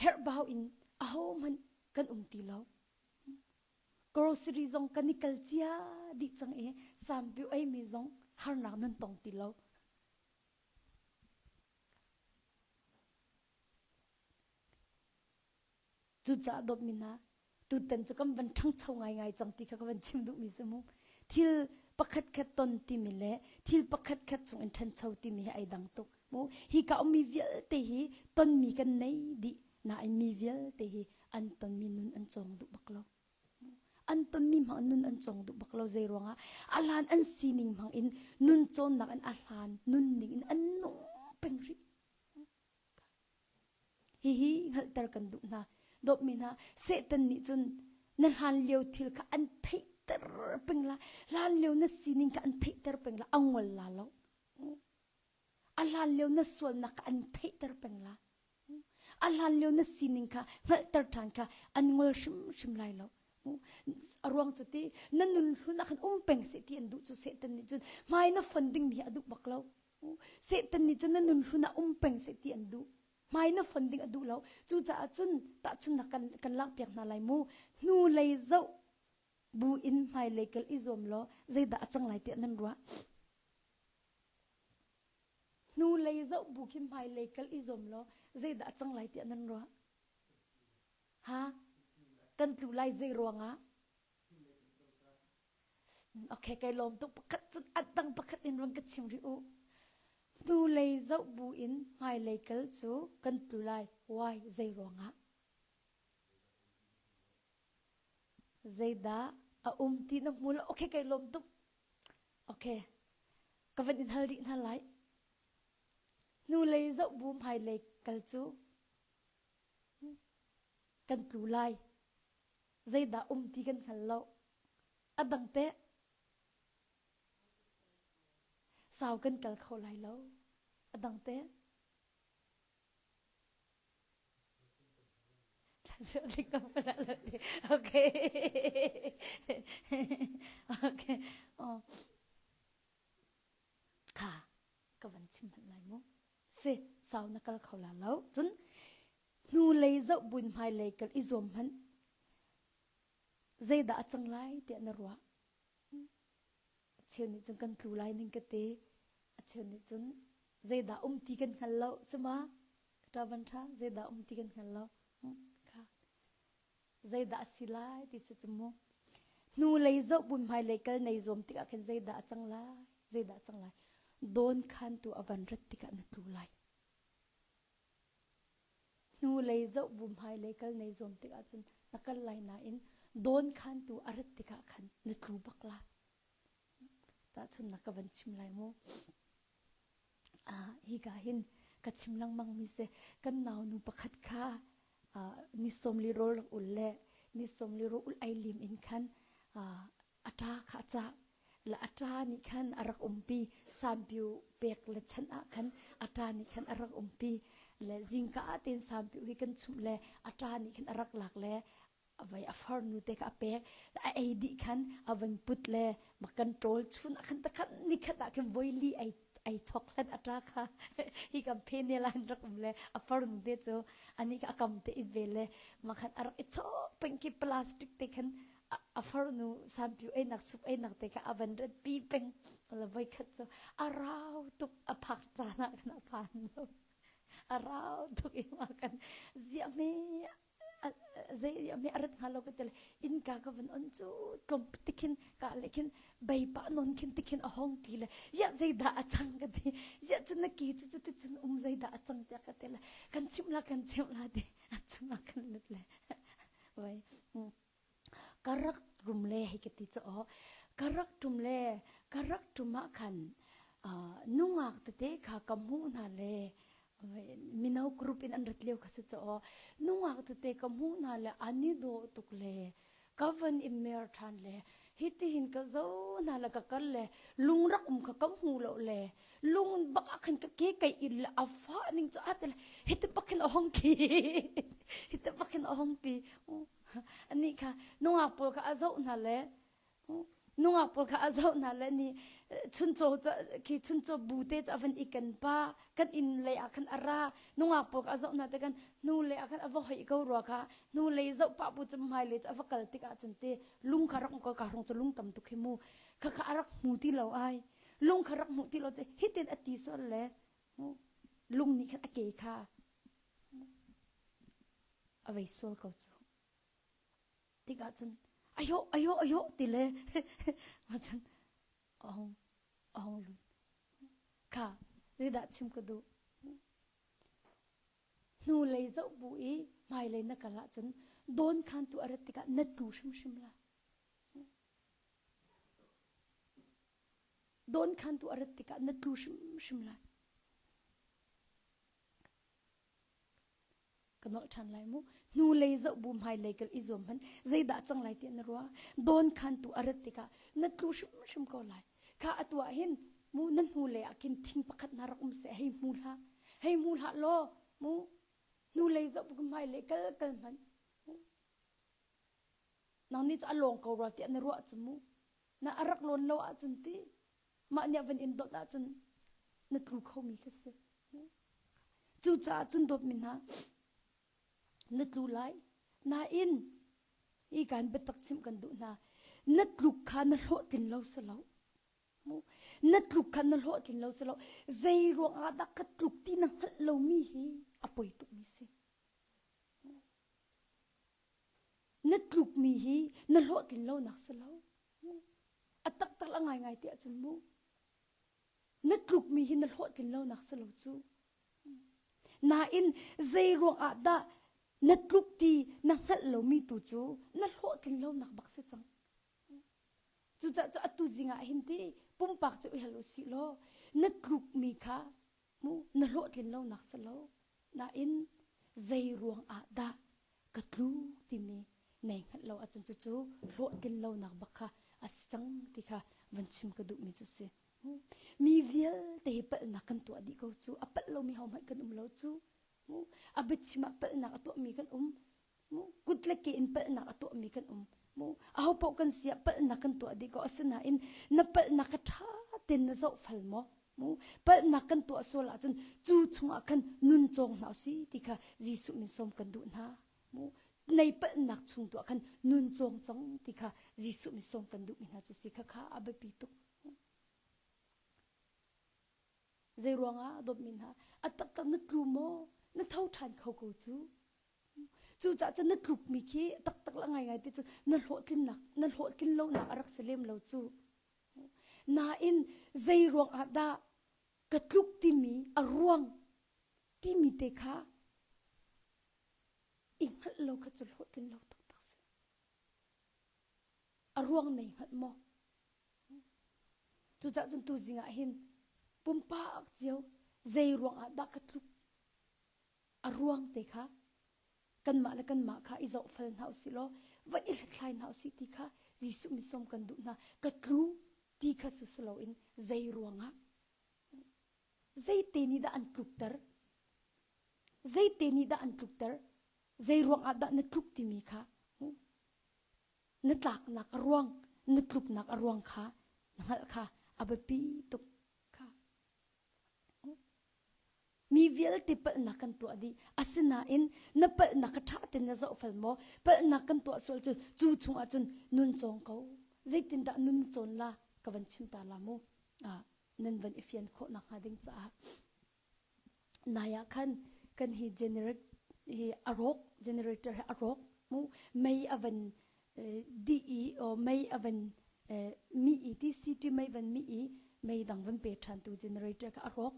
herhbau in ahohmanh kan um ti lo. Grocery zong kan i kal cia dih cang i sampiu eimi zong harnak nan tong ti lo. Cucaah dawtmi hna, tutan cu kan van ṭhangcho ngaingai cang ti kha ka van chim duhmi si mu. Thil pakhatkhat ton timi le thil pakhatkhat chung in ṭhancho timi hi ai dang tuk. Mu hi ka ummi vialte hi tonmi kan nei dih nain mi vialte hi an tonmi nun an cawng duh bak lo. An tonmi hmang nun an cawng duh bak lo zei ruangah a hlan an sining hmang in nun cawnnak in a hlan nunning in an nung peng rih. Hihi hngalhter kan duh hna. Dawtmi hna, Satan nih cun na hlan lio thil kha an theihter peng la. Hlan lio na sining kha an theihter peng la. A ngol la lo. A hlan lio na sualnak kha an theihter peng la. A hlan lio na sining kha hngalhter ṭhan kha an ngol hrimhrim lai lo. A ruang cu ti na nun hlun ah khan um peng seh ti an duh cu Satan nih cun hmai na fon dingmi hi a duh bak lo. Satan nih cun na nun hlun ah um peng seh ti an duh. Hmai na fon ding a duh lo. Cucaah cun tahchunhnak kan, kan lakpiak hna lai mu. Hnu lei zoh bu in hmailei kal i zuam law zeidah a cang lai tiah nan ruah. Hnu lei zoh bu khi hmailei kal i zuam law zeidah a cang lai tiah nan ruah. Ha? Kan tlu lai zei ruangah? Okay, kai lawm tuk pakhat cun a dang pakhat in rung ka chim rih u. Hnulei zoh bu in hmailei kal cu kan tlu lai. Why? Zei ruangah? Zeidah a um ti na hmu lo. Okay, kai lawm tuk. Okay. Ka van in hal rih hna lai. Hnulei zoh bu hmailei kal cu kan tlu lai. Zeidah um ti kan hngal lo. A dang teh sau kan kal kho lai lo. A dang teh Okay. Okay. Oh. Kha ka van chim hmanh lai mu. Si sau na kal kho la lo. Cun hnu lei zoh buin hmai lei kal i zuam hmanh. Zeidah a cang lai tiah na ruah? A cheu nih cun kan tlu lai ning ka ti. A cheu nih cun zeidah um ti kan hngal lo sima ka van ṭha zeidah um ti kan hngal lo kha zeidah a si lai ti si cu mu hnu lei zoh bun hmai lei kal nei zuam tikah khin zeidah a cang lai zeidah a cang lai dawn khan tu a van rat tikah na tlu lai Hnulei zoh bu hmailei kal nei zuam tikah cun na kal lai nain dawn khantu a rat tikah khan na tlu bak la. Tahchun na ka van chim lai mu. Ah, hi ka hin ka chim lengmang mi se kan nau nu pakhat kha ni sawmli rawl rak ul le ni sawmli rawl ul ai lim in khan a ṭa kha a cah la a ṭa nih khan a rak umpi sampiu pek le chan ah khan a ṭa nih khan a rak umpi le zingka ah ten sampiu hi kan chumh le a ṭa nih khan a rak lak le a vai a farnu te kha a pek a ei dih khan a van put le ma kan ṭawl chun ah khan takhan nikhat ah khan voi li ai ai chok hlan a ṭa kha hi kam phenel an rak um le a farnu te cu ani kha a kam te it ve le ma khan a rak i chok peng ki plastic te khan a farnu sampiu einak sup einak te kha a van rat pi peng la voi khat cu a rau tuk a phak caan ah khan a phan lo. A rau tuk i ma kan ziah hme zei hme a rat hnga lo ka ti le innka ka van on cu tlawm tikhin ka le khin bei pa non khin tikhin a hong ti le ya zeidah a cang ka ti ya cun na ki cu cu ti cun um zeidah a cang tiah ka ti le kan chimh la kan chimh la ti a chungah kan lut le vai ka rak rum le hei ka ti cu aw ka rak tum le ka rak tum ah khan nungak tete kha ka hmuh hna le mino group in an rat lio kha si cu aw nungak tete ka hmuh hna le ani dawh tuk le ka van i mer ṭhan le hitihin ka zo hna le ka kal le lung rak um kha ka hmu lo le lung bak ah khan ka ke kai in le a fa ning cu a te le hiti bak khin a hong tli hiti bak khin a hong tli ani kha nungak pawl kha a zoh hna le nungak pawl kha a zoh hna le ni chuncaw khi chuncaw bu te cu a van i kan pa kan inn lei ah khan a ra nungak pawl kha a zoh hna te kan hnu lei ah khan a va hoih ko rua kha hnu lei zoh pah bu cu hmai lei cu a va kal tik ah cun te lung kha rak ka ka rong cu lung tam tuk hi mu kha kha a rak hmu ti lo ai lung kha rak hmu ti lo hitin a ti sual le lung nih khan a ke kha a vei sual ko cu tikah cun ayo ayo ayo ti le ma cun a hong a hong lut kha zeidah chim ka duh hnu lei zoh bu i hmailei na kal ahcun dawn khantu a rat tikah na tlu hrimhrim la dawn khantu a rat tikah na tlu hrimhrim lai Ka nolh ṭhan lai mu. Hnulei zoh bu hmailei kal i zuam hmanh zeidah cang lai tiah na ruah. Dawn khantu a rat tikah na tlu hrimhrim ko lai. Kha atu ah hin mu na hnulei ah khin thing pakhat hna rak um seh hei hmu hlah. Hei hmu hlah law mu hnulei zoh bu hmailei kal kal hmanh. Nang nih cu a lawng ko rua tiah na ruah cu mu. Na a rak lawn lo ahcun ti mah nih a van in dawt ahcun na tlu khomi kha si. Cucaah cun dawtmi hna, na tlu lai. Nain, hi kan biatak chimh kan duh hna. Na tluk kha na hlawhtlin lo si lo. Na tluk kha na hlawhtlin lo si lo. Zei ruangah dah ka tluk ti na hngalh lomi hi a poi tukmi si. Na tlukmi hi na hlawhtlin lonak si lo. A taktak a ngaingai ti ahcun mu. Na tlukmi hi na hlawhtlin lonak si lo cu. Nain zei ruangah dah na tluk ti na hngalh lomi tu cu na hlawhtlin lonak bak si cang. Cucaah cu atu zing ah hin ti pumpak cu i hal u sih law na tlukmi kha mu na hlawhtlin lonak si lo. Nain zei ruangah dah ka tluk timi nei hngalh lo ahcun cucu hlawhtlin lonak bak kha a si cang ti kha van chim ka duhmi cu si. Mi vialte hi palhnak kan tuah dih ko cu a palh lomi hohmanh kan um lo cu. A biachim ah palhnak a tuahmi kan um. Kut le ke in palhnak a tuahmi kan um. Aho paoh kan si ah palhnak kan tuah dih ko asinain na palhnak kha ṭha tein na zoh fal maw? Palhnak kan tuah sual ahcun cu chungah khan nun cawng hna usih ti kha Jesuh min sawm kan duh hna. Nei palhnak chung tuah khan nun cawng cang ti kha Jesuh min sawm kan duhmi hna cu si kha kha a biapi tuk. Zei ruangah dawtmi hna a taktak na tlu maw na tho ṭhan kho ko cu. Cucaah cun na tlukmi khi taktak la ngaingai ti cu na hlawhtlinnak na hlawhtlin lonak a rak si lem lo cu. Nain zei ruang ah dah ka tluk timi a ruang timi te kha i hngalh lo kha cu hlawhtlin lo taktak si. A ruang nei hngalh maw? Cucaah cun tuzing ah hin pumpak cio zei ruang ah dah ka tluk a ruang te kha kanmah le kanmah kha i zohfel hna usih law va i hlathlai hna usih ti kha Jesuh min sawm kan duh hna ka tlu ti kha su si loin zei ruangah zeite nih dah an tlukter zeite nih dah an tlukter zei ruangah dah na tluk timi kha na tlaknak a ruang na tluknak a ruang kha na hngalh kha a biapi tuk kha Mi vialte palhnak kan tuah dih. Asinain na palhnak kha ṭha tein na zohfel maw? Palhnak kan tuah sual cu cu chungah cun nun cawng ko. Zeitindah nun na cawn la? Ka van chim ta la mu. Ah, nan van i fian khawh nakhnga ding caah. Nai ah khan. Kan hi generate hi a rawk generator hi a rawk mu mei a van dih i mei a van mi i ti city mei van mi i mei dang van pe ṭhan tu generator kha a rawk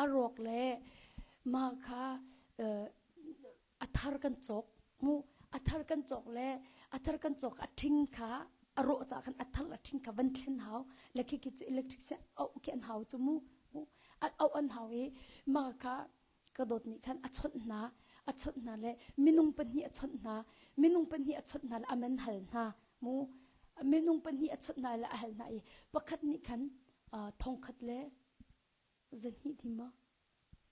a rawk le mah kha a thar kan cawk mu a thar kan cawk le a thar kan cawk a ṭhing kha a rawh ca khan a thar a ṭhing kha van thlen hau le khi khi cu electric auh khi an hau cu mu auh an hau i mah kha ka dawt nih khan a chawnh hna a chawnh hna le minung pahnih a chawnh hna minung pahnih a chawnh hna le a man hal hna mu minung pahnih a chawnh hna le a hal hna i pakhat nih khan thongkhat le zahnih ti ma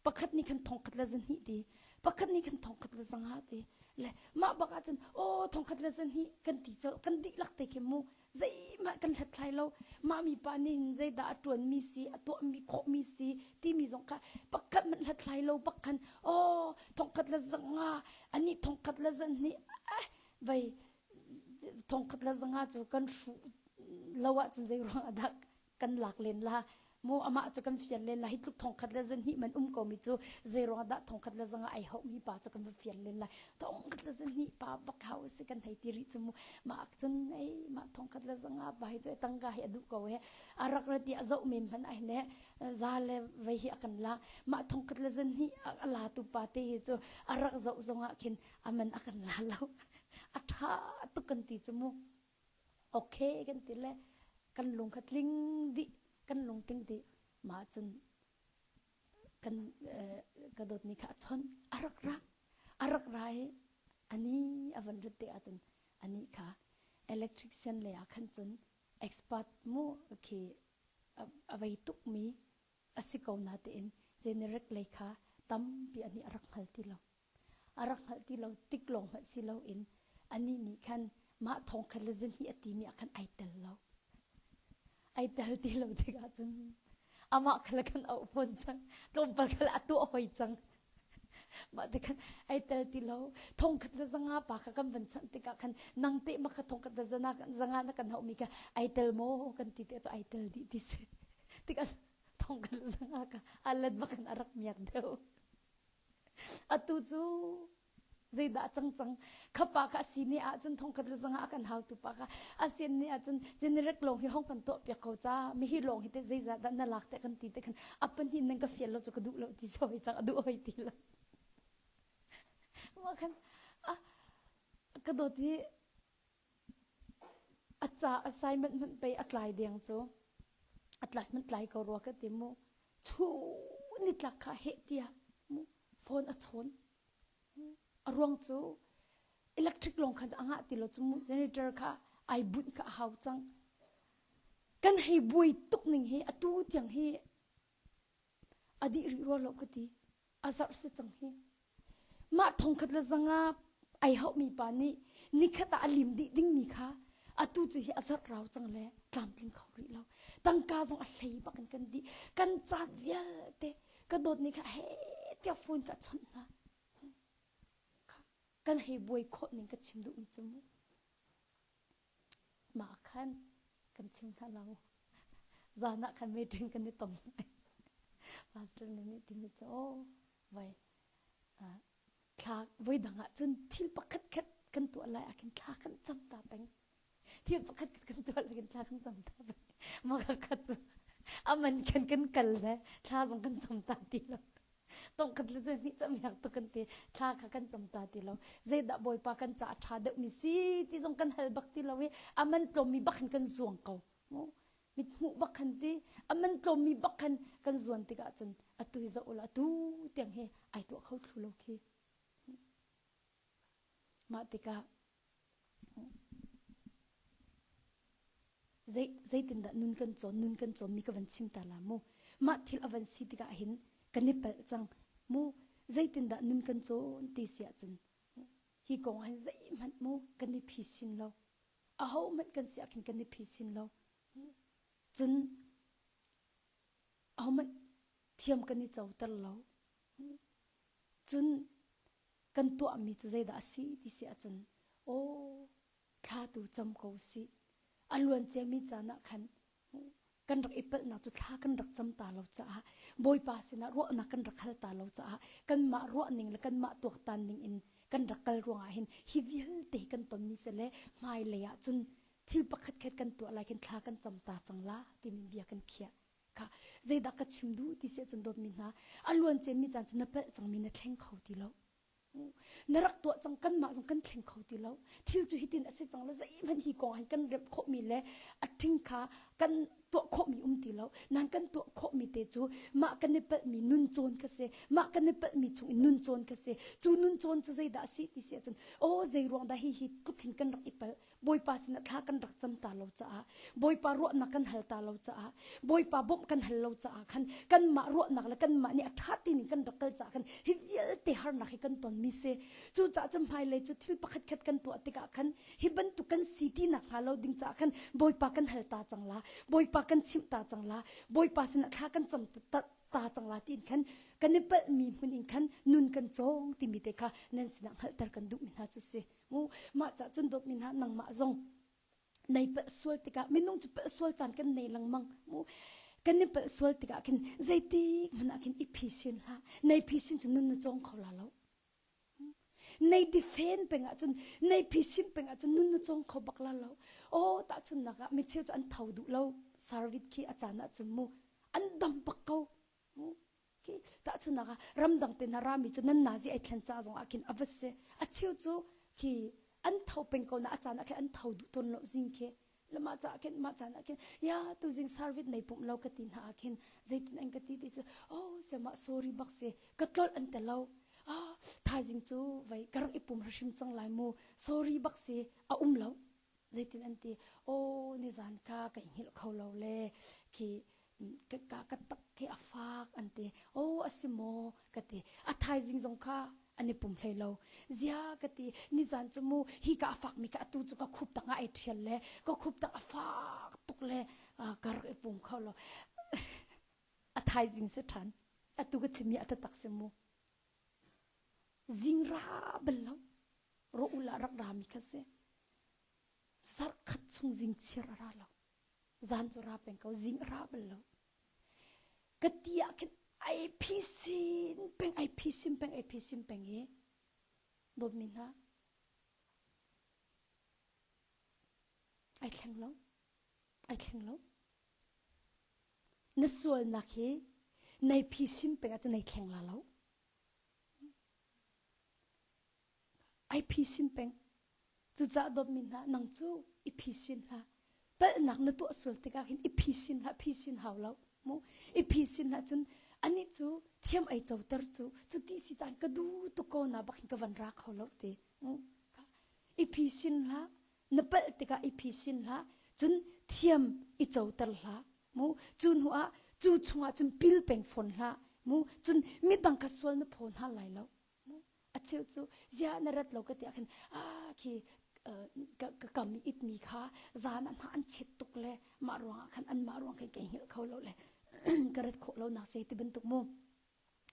pakhat nih khan thongkhat le zahnih ti pakhat nih khan thongkhat le zanga ti le mah bak ah cun aw thongkhat le zahnih kan ti colh kan dihlak te khi mu zeihmah kan hlathlai lo mah mi pa nih zeidah a ṭuanmi si a tuahmi khawhmi si timi zong kha pakhat hmanh hlathlai lo bak khan aw thongkhat le zanga anih thongkhat le zahnih eh vei thongkhat le zanga cu kan hruh lo ahcun zei ruang ah dah kan lak len la mu amah cu kan fial len la hi tluk thongkhat le zahnih man um ko mi cu zei ruang dah thongkhat le zanga ai hauh mi pa cu kan va fial len lai thongkhat le zahnih pa bak hau si kan hei ti rih cu mu mah cun ei mah thongkhat le zanga pa hi cu tangka hi a duh ko he a rak ra ti a zoh men hman ai ne za le vei hi a kan la mah thongkhat le zahnih a la tu pa te hi cu a rak zoh zongah khin aman a kan la lo a tha tuk kan ti cu mu okay kan ti le kan lung kha tling dih kan lung tling dih mah cun kan ka dawtmi kha a chawnh a rak ra a rak ra i ani a van rat te ahcun ani kha electrician lei ah khan cun expert mu khi a vei tukmi a si ko na tein generic lei kha tampi ani a rak hngal ti lo A rak hngalh ti lo tik lawng hmanh si loin anih nih khan mah thongkhat le zahnih a timi ah khan ai tel lo. Ai tel ti lo tikah cun amah kha khan auh fawn cang. Tlawmpal kha a tuah hoi cang. Mah ti khan ai tel ti lo. Thongkhat le zanga pa kha kan van chawnh tikah khan nang teh ma kha thongkhat le zanga zanga na kan hauhmi kha ai tel maw kan ti tikah cu ai tel dih ti si. Tikah thongkhat le zanga kha a let bak in a rak miak deuh. Atu cu zeidah cang cang khapa kha a si ne ahcun thongkhat le zanga a kan hautu pa kha a sian ne ahcun generic lawng hi hong kan tuah piak ko ca mihi lawng hi te zeizah dah na lak te kan ti te khan a pahnih nan ka fial lo cu ka duh lo ti soi cang a duh hoi ti lo mah khan a ka dawt hi A ca assignment hmanh pei a tlai deng cu. A tlai hmanh tlai ko rua ka ti mu. Chun nitlak kha heh tiah mu phone a chawn. A ruang cu electric lawng khan a ngah ti lo cu mu generator kha ai bunh kha a hau cang. Kan hei buai tuk ning hi atu tiang hi a dih rih rua lo ka ti. A zarh si cang hi. Mah thongkhat le zanga ai hauhmi pa nih nikhat ah a lim dih dingmi kha atu cu hi a zarh rau cang le tlamtling kho rih lo. Tangka zong a hlei bak in kan dih. Kan caan vialte ka dawt ni kha he tiah phone ka chawnh hna. Kan hei buai khawh ning ka chim duhmi cu mu. Mah khan kan chim hna lo. Zan ah khan meeting kan i tong. Pastor nih timi cu aw vai thla voi dang ah cun thil pakhat khat kan tuah lai ah khin thla kan cam ta peng. Thil pakhat khat kan tuah lai khin thla kan cam ta peng. Mah kha cu aman khan kan kal le thla zong kan cam ta ti lo. Tongkhat le zehnih camiak tuk kan ti thla kha kan cam ta ti lo zeidah bawipa kan ca a ṭha deuhmi si ti zong kan hal bak ti lo i a man tlawmmi bak khan kan zuang ko mu mit hmuh bak khan ti a man tlawmmi bak khan kan zuan tikah cun atu hi zoh ula atu tiang hi ai tuah kho thlu lo khi mah tikah Zeitindah nun kan cawn, nun kan cawnmi ka van chim ta la mu. Mah thil a van si tikah hin kan i palh cang. Mu zeitindah nun kan cawn ti si ahcun hi kong ah hin zeihmanh mu kan i phisin lo. Ahohmanh kan si ah khin kan i phisin lo. Cun ahohmanh thiam kan i coter lo. Cun kan tuahmi cu zeidah a si ti si ahcun aw thla tu cam ko sih. A luan ciami caan ah khan. Kan rak i palhnak cu thla kan rak cam ta lo caah Bawipa sinah ruahnak kan rak hal ta lo caah kanmah ruahning le kanmah tuaktan ning in kan rak kal ruangah hin hi vialte kan tonmi si le hmailei ah cun thil pakhat khat kan tuah lai khin thla kan cam ta cang la timi bia kan khiah kha zeidah ka chim duh ti si ahcun dawtmi hna a luan ciami caan cu na palh cangmi na thleng kho ti lo na rak tuah cang kanmah zong kan thleng kho ti lo thil cu hitin a si cang le zeihmanh hi kong hin kan remh khawhmi le a ṭhing kha kan tuah khawhmi um ti lo nan kan tuah khawhmi te cu mah kan i palhmi nun cawn kha si mah kan i palhmi chung in nun cawn kha si cu nun cawn cu zeidah a si ti si ahcun aw zei ruang dah hi hi tluk hin kan rak i palh Bawipa sinah thla kan rak cam ta lo caah Bawipa ruahnak kan hal ta lo caah Bawipa bawmh kan hal lo caah khan kanmah ruahnak le kanmah nih a ṭha ti ning kan rak kal caah khan hi vialte harnak hi kan tonmi si cucaah cu hmailei cu thil pakhat khat kan tuah tikah khan hi bantuk kan si ti nak hnga lo ding caah khan Bawipa kan hal ta cang la Bawipa kan chimh ta cang la Bawipa sinah thla kan cam ta cang la tiin khan kan i palhmi hmun in khan nun kan cawng timi te kha nan sinah hngalhter kan duhmi hna cu si Mu mah cah cun dawtmi hna nangmah zong nei palh sual tikah minung cu palh sual caan kan nei lengmang mu kan i palh sual tikah khin zeitik hmanh ah khin i phisin hlah nei phisin cu nun na cawng kho la lo nei difen peng ahcun nei phisin peng ahcun nun na cawng kho bak la lo aw tahchunnak ah micheu cu an tho duh lo service khi a caan ahcun mu an dam bak ko Khi tahchunhnak ah ramdang te hna rami cu nan nazi ai thlen ca zong ah khin a va si. A cheu cu khi an tho peng ko na a caan ah khin an tho duh tawn lo zing khi. Le mah ca khin mah caan ah khin ya tu zing service nei pumh lo ka ti hna ah khin zeitin an ka ti ti cu oh siamah sorry bak si ka tlolh an te lo. Ah thaizing cu vei ka rak i pum hrim cang lai mu sorry bak si a um lo. Zeitin an ti aw nizan ka ka i hngilh kho lo le khi ka ka tak khi a fak an ti aw a si maw ka ti a thaizing zong kha an i pum hlei lo zia ka ti nizan cu mu hi ka a fak mi ka atu cu ka khup tang ah ai thial le ka khup tang a fak tuk le ka rak i pum kho lo a thaizing si ṭhan atu ka chimmi a tatak si mu zing ra bal lo rawh ah rak rami kha si zarh khat chung zing chiar a ra lo zan cu ra peng ko zing a ra bal lo ka ti ah khin ai phisin peng ai phisin peng ai phisin peng i dawtmi hna ai thleng lo ai thleng lo na sualnak hi nei phisin peng ah cun nei thleng la lo Ai phisin peng. Cucaah dawtmi hna, nang cu i phisin hlah. Palhnak na tuah sual tikah khin i phisin hlah, phisin hau lo. Mu i phisin hlah cun anih cu thiam ei coter cu cu ti si caan ka du tuk ko na bak hin ka van ra kho lo te. Mu i phisin hlah, na palh tikah i phisin hlah, cun thiam i coter hlah. Mu cu hnu ah cu chungah cun pil peng fawn hlah. Mu cun midang kha sual na phaw hna lai lo. A cheu cu ziah na rat lo ka ti ah khin ah khi ka ka kam i itmi kha zan ah hna an chet tuk le mah ruangah khan anmah ruang khan kai hngilh kho lo le ka rat khawh lo nak se ti bantuk mu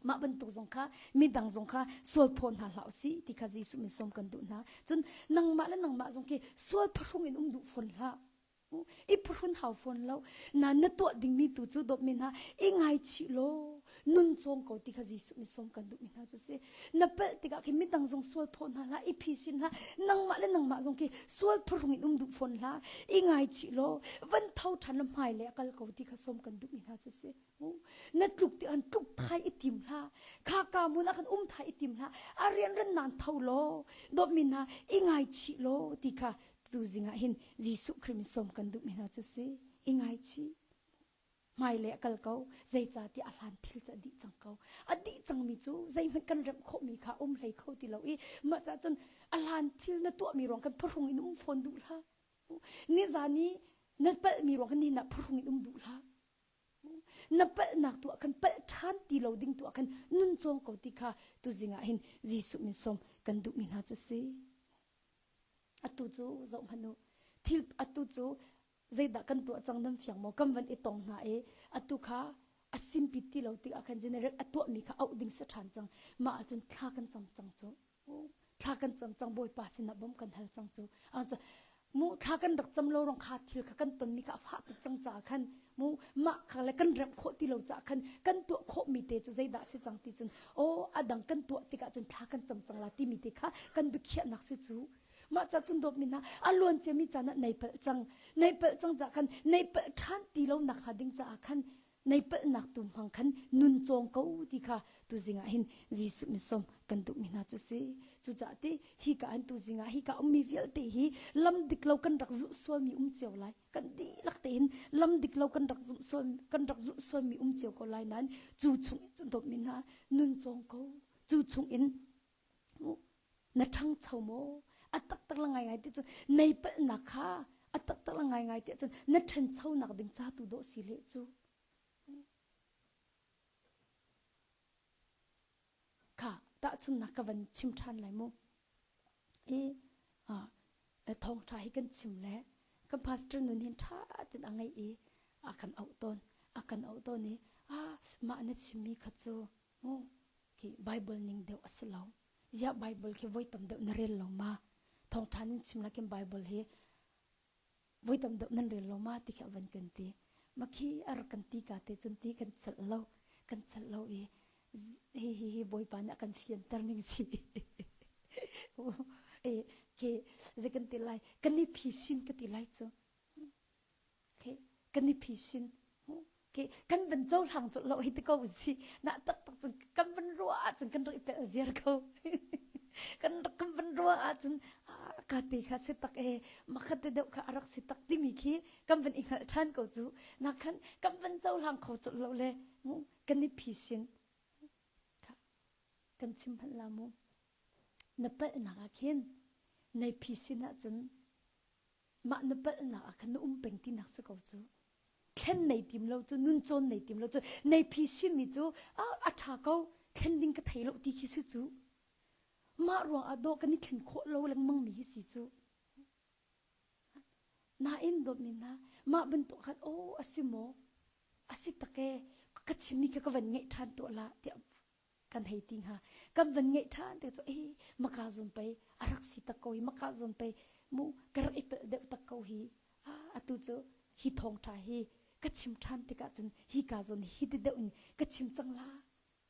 mah bantuk zong kha midang zong kha sual phaw hna hlah usih ti kha Jesuh min sawm kan duh hna cun nangmah le nangmah zong khi sual phahrung in um duh fawn hlah I phuhrun hau fawn lo. Na na tuah dingmi tu cu dawtmi hna i ngaichih law nun cawng ko ti kha Jesuh nih sawm kan duhmi hna cu si. Na palh tikah khi midang zong sual phaw hna hlah, i phisin hlah, nangmah le nangmah zong khi sual phuhrung in um duh fawn hlah. I ngaichih law van tho ṭhan la hmailei a kal ko ti kha sawm kan duhmi hna cu si. Na tluk ti an tluk thai i tim hlah. Kha ka hmun ah khan um thai i tim hlah. A rianran nan tho law dawtmi hna i ngaichih law ti kha tuzing ah hin Jesuh Khrih min sawm kan duhmi hna cu si. I ngaichih. Hmailei a kal ko. Zeicahtiah a hlan thil cu a dih cang ko. A dih cangmi cu zeihmanh kan remh khawhmi kha um hlei kho ti lo i mah cah cun a hlan thil na tuahmi ruang kan phuhrung in um fawn duh hlah. Nizan i na palhmi ruang kan nihin ah phuhrung in um duh hlah. Na palhnak tu ah khan palh ṭhan ti lo ding tu ah khan nun cawng ko ti kha tuzing ah hin Jesuh min sawm kan duhmi hna cu si. Atu cu zoh hmanh u. Thil atu cu zeidah kan tuah cang nan fiang maw? Kan van i tong hna i atu kha a simpi ti lo tikah khan generate a tuahmi kha auh ding si ṭhan cang. Mah ahcun thla kan cam cang cu. Thla kan cam cang Bawipa sinah bawmh kan hal cang cu. Mu thla kan rak cam lo rong kha thil kha kan tonmi kha a fah tuk cang caah khan mu mah kha le kan remh khawh ti lo caah khan kan tuah khawhmi te cu zeidah si cang ti cun aw a dang kan tuah tikah cun thla kan cam cang la timi te kha kan biakhiahnak si cu. Mah ca cun dawtmi hna a luan ciami caan ah nei palh cang. Nei palh cang caah khan nei palh ṭhan ti lo nak hnga ding caah khan nei palhnak tu hmang khan nun cawng ko ti kha tuzing ah hin Jesuh min som kan duhmi hna cu si. Cucaah ti hi ka an tuzing ah hi ka ummi vialte hi lam dik lo kan rak zulh sualmi um cio lai. Kan dihlak tein lam dik lo kan rak zulh sual kan rak zulh sualmi um cio ko lai nain cu chung cun dawtmi hna nun cawng ko. Cu chung in na ṭhangcho maw? A taktak la ngaingai ti cun nei palhnak kha a taktak la ngaingai ti cun na ṭhanchonak ding ca tu dawh si leh cu. Kha tahchunnak ka van chim ṭhan lai mu. I thawngṭha hi kan chim le kan pastor nun hin ṭha ten a ngeih i a kan auh tawn a kan auh tawn i ah mah na chimmi kha cu mu khi Bible ning deuh a si lo. Ziah Bible khi voi tam deuh na rel lo ma? Thawngṭha nan chim lakin Bible hi voi tam deuh nan rel lo ma ti khi a van kan ti. Ma khi a rak kan ti ka te cun ti kan celh lo. Kan celh lo i hi hi hi Bawipa nih a kan fianter ning si. E khi zei kan ti lai kan i phisin ka ti lai cu. Kan i phisin. Kan van cohlang colh lo hi ti ko si. Na taktak cun kan van ruah ahcun kan rak i pelh ziar ko. Kan rak kan van ruah ahcun ka te kha si tak e makhat te deuh kha a rak si tak timi khi kan van i hngalh ṭhan ko cu. Na khan kan van cohlang kho colh lo le kan i phisin. Kan chim hmanh la mu. Na palhnak ah khin nei phisin ahcun mah na palhnak ah khan na um peng tinak si ko cu thlen nei tim lo cu nun cawn nei tim lo cu nei phi simi cu a ṭha ko thlen ding ka thei lo ti khi si cu mah ruang ah dawh kan i thlen khawh lo lengmang mi hi si cu nain dawtmi hna mah bantuk khan aw a si maw a si tak e ka chimmi kha ka van ngaih ṭhan tuah la tiah kan hei ti hnga kan van ngeih ṭhan te cu ei maka zawn pei a rak si tak ko hi maka zawn pei mu ka rak i pelh deuh tak ko hi atu cu hi thawngṭha hi ka chim ṭhan tikah cun hi ka zawn hi ti deuh in ka chim cang la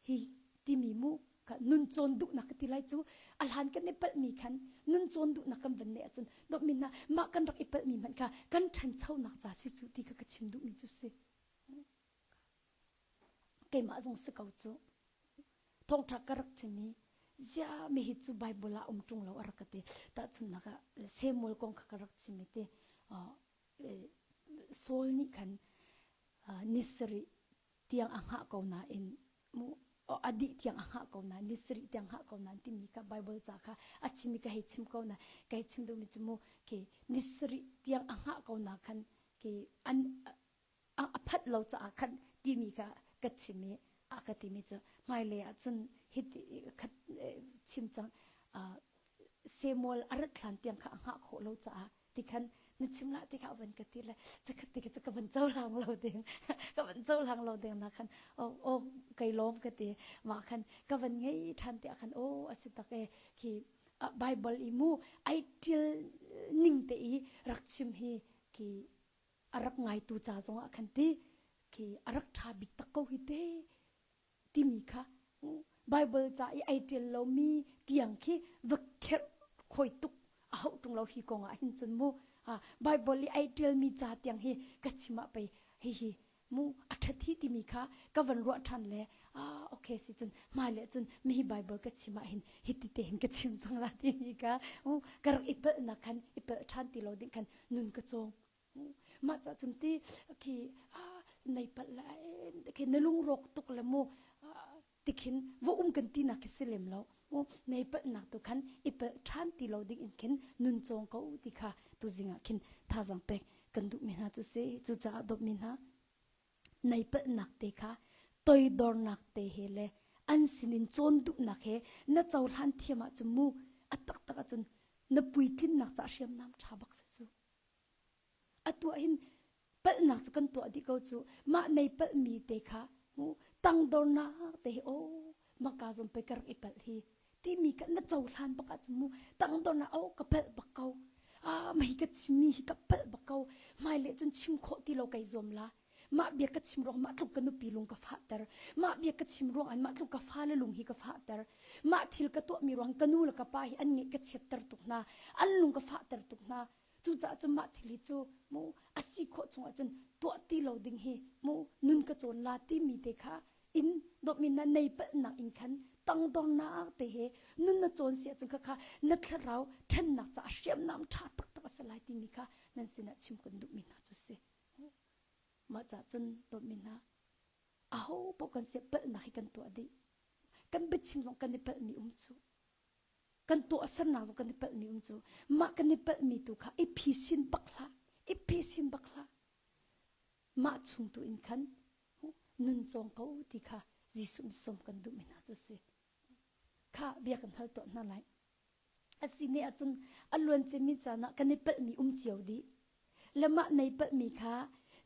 hi timi mu ka nun cawn duhnak ka ti lai cu a hlan kan i palhmi khan nun cawn duhnak kan van neih ahcun dawtmi hna mah kan rak i palhmi hmanh kha kan ṭhanchonak ca si cu ti kha ka chim duhmi cu si Keimah zong si ko cu. Thawngṭha ka rak chim i ziah mi hi cu Bible ah um ṭung lo a rak ka ti. Tahchunhnak ah Samuel kong kha ka rak chim i ti Saul nih khan ni sarih tiang a hngah ko nain mu a dih tiang a hngah ko nain ni sarih tiang hngah ko nain timi kha Bible ca kha a chim i ka hei chim ko na ka hei chim duhmi cu mu khi ni sarih tiang a hngah ko na khan khi an a phanh lo caah khan timi kha ka chim i a ka timi cu hmailei ah cun hiti khat chim cang Samuel a rat hlan tiang kha a hngah khawh lo caah ti khan na chim la ti kha van ka ti le chakhat ti kha ka van cohlang lo ding ka van cohlang lo ding na khan o o kai lawm ka ti ma khan ka van ngei than ti khan o asi tak e khi Bible i mu ai til ning te i rak chim hi khi a rak ngaitu ca zongah khan ti khi a rak ṭha bik tak ko hi te timi kha Bible ca i ai ṭial lomi tiang khi va kherh khoi tuk a hauh ṭung lo hi kong ah hin cun mu Bible i ai ṭialmi ca tiang hi ka chim ah pei hihi mu a ṭhat hi timi kha ka van ruah ṭhan le ah okay si cun hmai le cun mi Bible ka chim ah hin hiti te hin ka chim cang la timi kha ka rak i palhnak khan i palh ṭhan ti lo ding khan nun ka cawng Mah ca cun ti khi nei palh le khi na lungrawk tuk le mu tikhin va um kan ti nak khi si lem lo mu nei palh nak tu khan i palh ṭhan ti lo ding in khin nun cawng ko ti kha tuzing ah khin thazang pek kan duh mi hna cu si cucaah dawt mi hna nei palhnak te kha toidornak te he le an sinin cawn duhnak he na cohlan thiam ahcun mu a taktak ahcun na puitlinnak ca hriamnam ṭha bak si cu. A tuah hin palhnak cu kan tuah dih ko cu mah nei palhmi te kha mu tangdornak te hi aw maka zon pei ka rak i palh hi timi kha na cohlan bak ahcun mu tangdornak oh ka palh bak ko. Ah mah hi ka chimmi hi ka palh bak ko. Hmailei cun chim khawh ti lo kai zuam la. Mah bia ka chim ruang mah tluk ka nupi lung ka fahter. Mah bia ka chim ruang an mah tluk ka fale lung hi ka fahter. Mah thil ka tuahmi ruang ka nu le ka pa hi an ngeih ka chiatter tuk hna. An lung ka fahter tuk hna. Cucaah cun mah thil hi cu mu a si khawh chung ahcun tuah ti lo ding hi mu nun ka cawn la timi te kha in dawtmi na nei palhnak in khan tangdornak te he nun na cawn si ahcun khakha na thlarau ṭhennak caah hriamnam ṭha taktak a si lai timi kha nan sinah chim kan duhmi hna cu si. Mah cah cun dawtmi hna aho paoh kan siah palhnak hi kan tuah dih. Kan biachim zong kan i palhmi um cu. Kan tuahsernak zong kan i palhmi um cu. Mah kan i palhmi tu kha i phisin bak hlah. I phisin bak hlah. Mah chung tu in khan nun cawng ko ti kha Jesuh nih sawm kan duhmi hna cu si. Kha bia kan hal tuah hna lai. A si ne ahcun a luan ciami caan ah kan i palhmi um cio dih. Le mah nei palhmi kha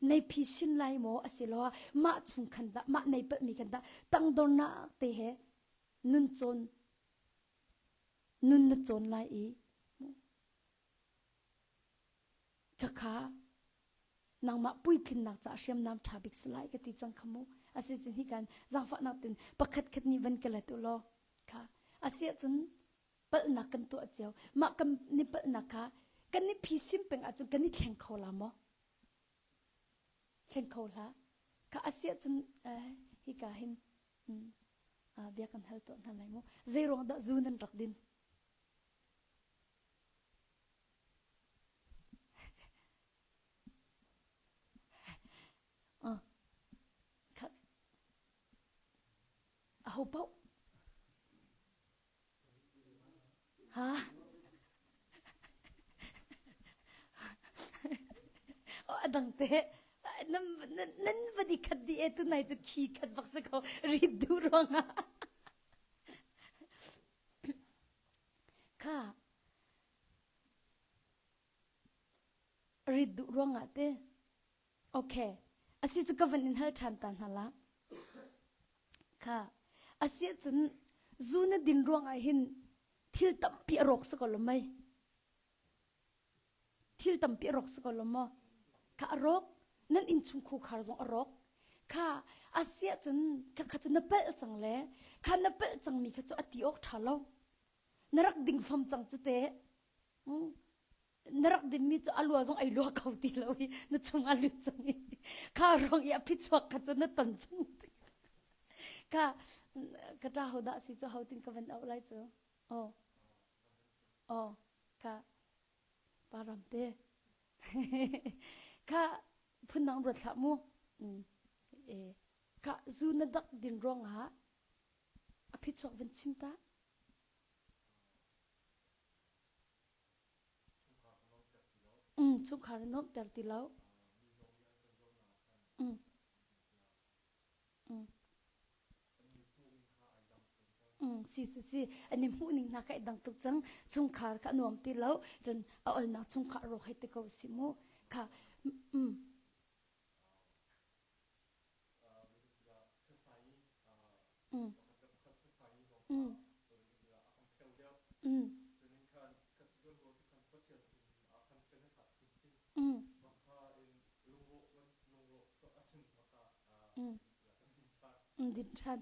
nei phisin lai maw asiloah mah chung khan dah mah nei palhmi khan dah tangdornak te he nun cawn nun na cawn lai i khakha nangmah puitlinnak caah hriamnam ṭha bik si lai ka ti cang kha mu. Asicun hi kan zaangfahnak tin pakhat khat nih van ka let u law kha asiahcun palhnak kan tuah cio. Mah kan ni palhnak kha kan i phisim peng ahcun kan i thleng kho la maw? Thleng kho hlah. Kha asiahcun eh, hika hin mm, bia kan hal tuah hna lai mu. Zei ruang dah zu nan rak din? Aho paoh? Ha? A dang te nan nan va di khat di e tu nai cu khi khat bak si ko rit duh ruangah. Kha rit duh ruangah te okay asi cu ka van in hal ṭhan ta hna la kha asi cun zu na din ruangah hin thil tampi a rawk si ko lo mei thil tampi a rawk si ko lo maw kha a rawk nan innchung khukhar zong a rawk kha asiah cun kha kha cu na palh cang le kha na palh cangmi kha cu a ti awk ṭha lo na rak ding fam cang cu te na rak dinmi cu a lua zong ai lua kho ti lo i na chung a lut cang i kha ruang i a phichuak kha cu na ton cang kha ka ṭa ho dah si cu ho tin ka van auh lai cu oh oh kha param te kha phundang ruat hlah mu e kha zu na dak din ruangah a phichuak van chim ta Mm, chungkhar na nuamhter ti lo. Mm. Mm. Mm, si si si an i hmuh ning hna kha i dang tuk cang chungkhar kha nuam ti lo cun a olnak chungkhar rawk hei ti ko si mu kha mm. Mm. Mm. Mm. Mm. Mm. Mm, din ṭhan.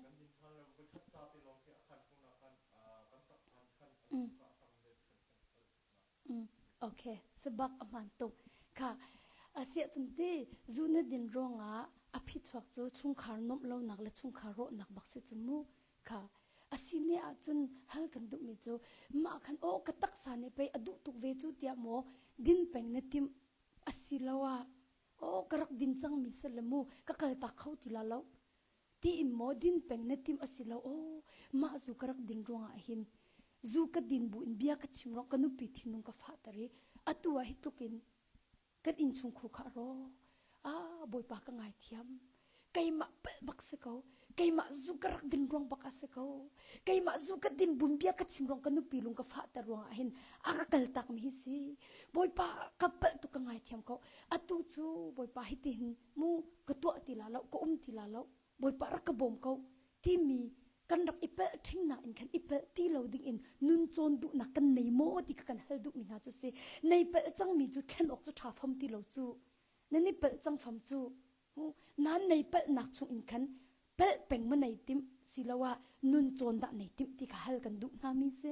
Mm. Mm. Okay, sabak a hmaan tuk. Kha asiah cun ti zu na din ruangah a phichuak cu chungkhar nuamh lonak le chungkhar rawhnak bak si cu mu. Kha a si ne ahcun hal kan duhmi cu mah khan aw ka taksa nih pei a duh tuk ve cu tiah maw din peng na timh asiloah aw ka rak din cangmi si le mu ka kaltak kho ti la lo ti in maw din peng na timh asilo aw mah zu ka rak din ruangah hin zu ka din bu in bia ka chim ruang ka nupi thinlung ka fahter i atu ah hi tluk in kan innchungkhur kha a rawk ah bawipa ka ngaithiam keimah palh bak si ko keimah zu ka rak din ruang bak a si ko keimah zu ka din bum bia ka chim ruang ka nupi lung ka fahter ruang ah hin a ka kal tak mi hi si bawipa ka palh tuk ka ngaithiam ko atu cu bawipa hitihin mu ka tuah ti la lo ka um ti la lo bawipa rak ka bawm ko timi. Kan rak i pelh ṭhingnak in khan i pelh ti lo ding in nun cawn duhnak kan nei maw ti kha kan hal duhmi hna cu si. Nei pelh cangmi cu thlen awk cu ṭha fam ti lo cu. Nan i pelh cang fam cu. Nan nei pelhnak chung in khan pelh peng ma nei timh siloah nun cawn dah nei timh ti kha hal kan duh hna mi si.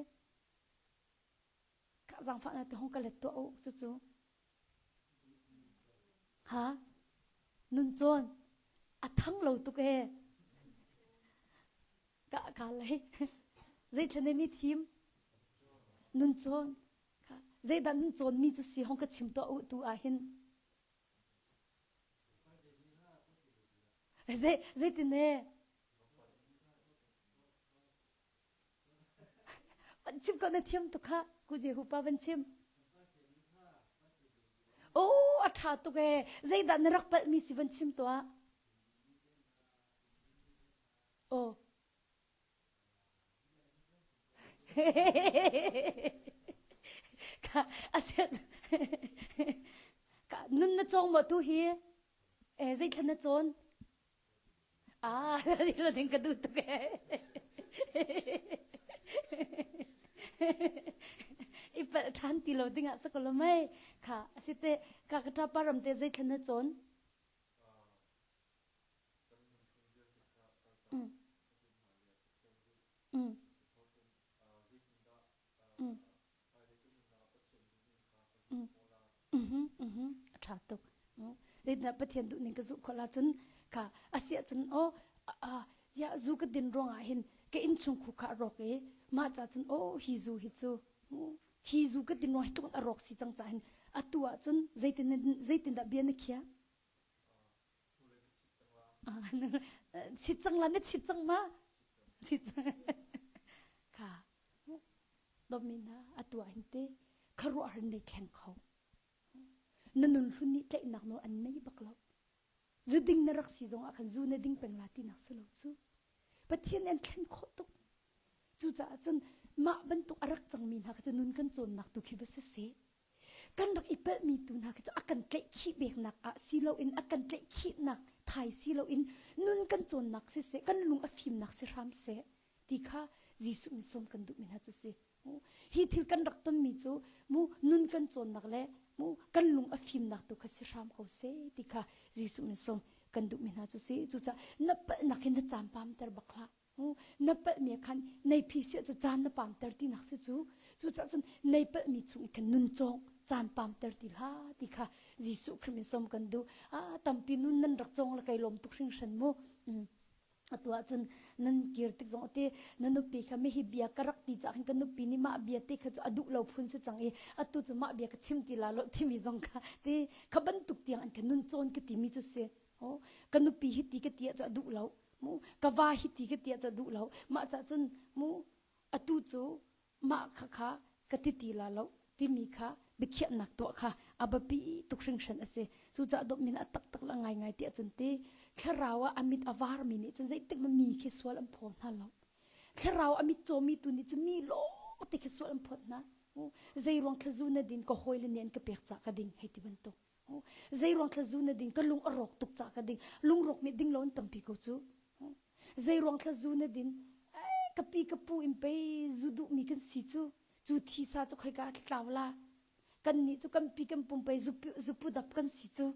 Ka zaangfah na te hong ka let tuah u cucu. Ha? Nun cawn a thang lo tuk ee. Ka ka lei. Zeithlan ni thim? Nun cawn. Zeidah nun cawn mi cu si hong ka chim tuah u tu ah hin. Zei zeitin e? Van chim ko na thiam tuk kha ku Jehu pa van chim. Oh, a ṭha tuk ee. Zeidah na rak palhmi si van chim tuah. Oh. Ka asia ka nun na cawng maw tu hi? Eh, zeithla na cawn? Ah, lo ding ka duh tuk ee. I palh ṭhan ti lo ding ah sa ko lo mei. Kha, asite ka ka ṭapa ram te zeithla na cawn? Mm. Mm. Mm. A ṭha tuk. Zeitindah Pathian duhning ka zulh khawh la cun kha a si ahcun aw ya zu ka din ruangah hin ka innchung khu kha a rawk i mah ca cun aw hi zu hi cu hi zu ka din ruang hi tluk in a rawk si cang caah hin atu ah cun zeitin zeitindah bia na khiah? Chit cang la na chit cang ma? Chit cang. Kha dawtmi hna atu ah hin te khuaruahhar nei thleng kho. Na nun hlun nih tlaihnak nawl an nei bak lo. Zu ding na rak si zong ah khan zu na ding peng la tinak si lo cu. Pathian nih an thlen khawh tuk. Cucaah cun mah bantuk a rak cangmi hna kha cu nun kan cawnnak tu khi va si seh. Kan rak i palhmi tu hna khi cu a kan tlaihkhih beknak ah si loin a kan tlaihkhihnak thai si loin nun kan cawnnak siseh kan lung a fimnak si hram seh ti kha Jesuh min sawm kan duhmi hna cu si. Hi thil kan rak tonmi cu mu nun kan cawnnak le mu kan lung a fimnak tu kha si hram ko seh ti kha Jesuh min sawm kan duhmi hna cu si. Cucaah na palhnak hi na caan pamter bak hlah. Na palhmi khan nei phi siah cu caan na pamter tinak si cu. Cucaah cun nei palhmi chung khan nun cawng caan pamter ti hlah ti kha Jesuh Khrih min sawm kan duh. Ah tampi nun nan rak cawng la kai lawm tuk hringhran mu. Atu ahcun nan kir tik zong te na nupi kha mi hi bia ka rak ti cah khan ka nupi nih mah bia te kha cu a duh lo phun si cang i atu cu mah bia ka chim ti la lo timi zong kha te kha bantuk tiang an ka nun cawn ka timi cu si. Oh, ka nupi hi ti ka ti ah cu a duh lo. Mu ka va hi ti ka ti ah cu a duh lo. Mah cah cun mu atu cu mah kha kha ka ti ti la lo timi kha biakhiahnak tuah kha a biapi tuk hringhran a si. Cucaah dawtmi a taktak le ngaingai ti ahcun ti thlarau ah a mit a varmi nih cun zeitik hmanh mi khi sual an phaw hna lo. Thlarau a mit cawmi tu nih cun mi lawng te khi sual an phawt hna. Zei ruang thlazu na din ka hawile nih an ka pek cah ka ding hei ti bantuk. Zei ruang thlazu na din ka lung a rawk tuk cah ka ding. Lungrawk mi ding lo an tampi ko cu. Zei ruang thlazu na din ka pi ka pu in pei zu duh mi kan si cu cu thisa cu khoika tlau la kan nih cu kan pi kan pum pei zupu dap kan si cu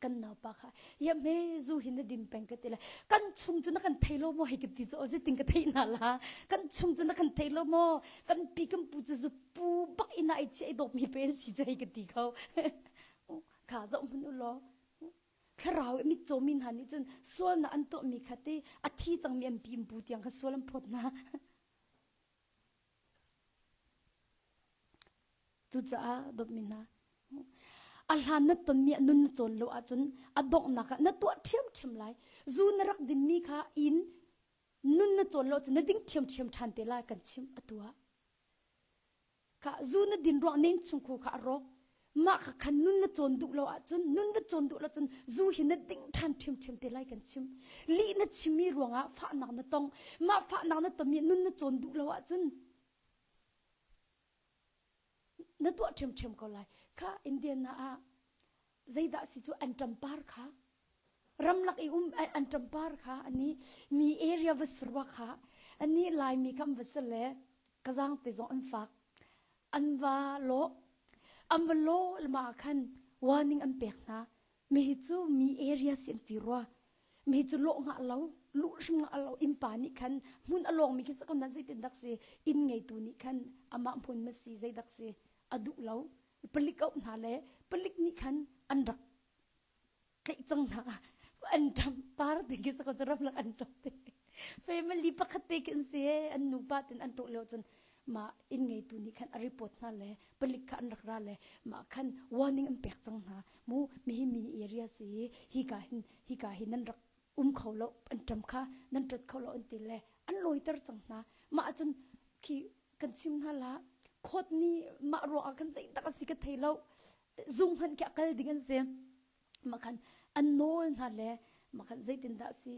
kan naupa kha ya me zu hi na din peng ka ti le kan chung cu na kan thei lo maw hei ka ti cu zeitin ka theih na la kan chung cu na kan thei lo maw kan pi kan pu cu zu pu bak ina ai chi ai dawp mi pe an si cu hei ka ti kho kha zoh hmun u law thlarau i mitcaw mi hna nih cun sualnak an tuahmi kha te a thi cangmi an pi an pu tiang kha sual an phawt hna Cucaah dawtmi hna, a hlan na tonmi ah nun na cawn lo ahcun a donghnak ah na tuah ṭhiamṭhiam lai. Zu na rak dinmi kha in nun na cawn lo ahcun na ding ṭhiamṭhiam ṭhan te lai kan chimh atu ah. Kha zu na din ruang na innchungkhur kha a rawk. Mah kha khan nun na cawn duh lo ahcun nun na cawn duh lo cun zu hi na ding ṭhan ṭhiamṭhiam te lai kan chim. Lih na chimmi ruangah fahnak na tong. Mah fahnak na tonmi nun na cawn duh lo ahcun na tuah ṭhiamṭhiam ko lai. Kha Indiana ah. Zeidah si cu an ṭampar kha ramlak i um an ṭampar kha ani mi area va surwa kha ani Laimi kha an va si le ka zaang te zong an fak. An va lawh. An va lawh lama ah khan warning an pek hna. Mi hi cu mi area si an ti rua. Mi cu lawh ngah lo, luh hrim ngah lo innpa nih khan hmun a lawngmi khi sakon nan zeitin dak si inn ngeitu nih khan amah hmun ma si zeidak si a duh lo palik auh hna le palik nih khan an rak tlaih cang hna an ṭam par te khi sakon ramlak an ṭam te family pakhat te khi an si an nupa ten an ṭawh lio cun mah inn ngeitu nih khan a report hna le palik kha an rak ra le mah khan warning an pek cang hna mu mihi mi area si hi ka hin hi ka hi nan rak um kho lo an ṭam kha nan ṭot kho lo an ti le an lawiter cang hna mah cun khi kan chim hna la khawt ni mah ruang ah khan zei tak a si ka thei lo zung hmanh khi a kal ding an si mah khan an nawl hna le mah khan zeitindah si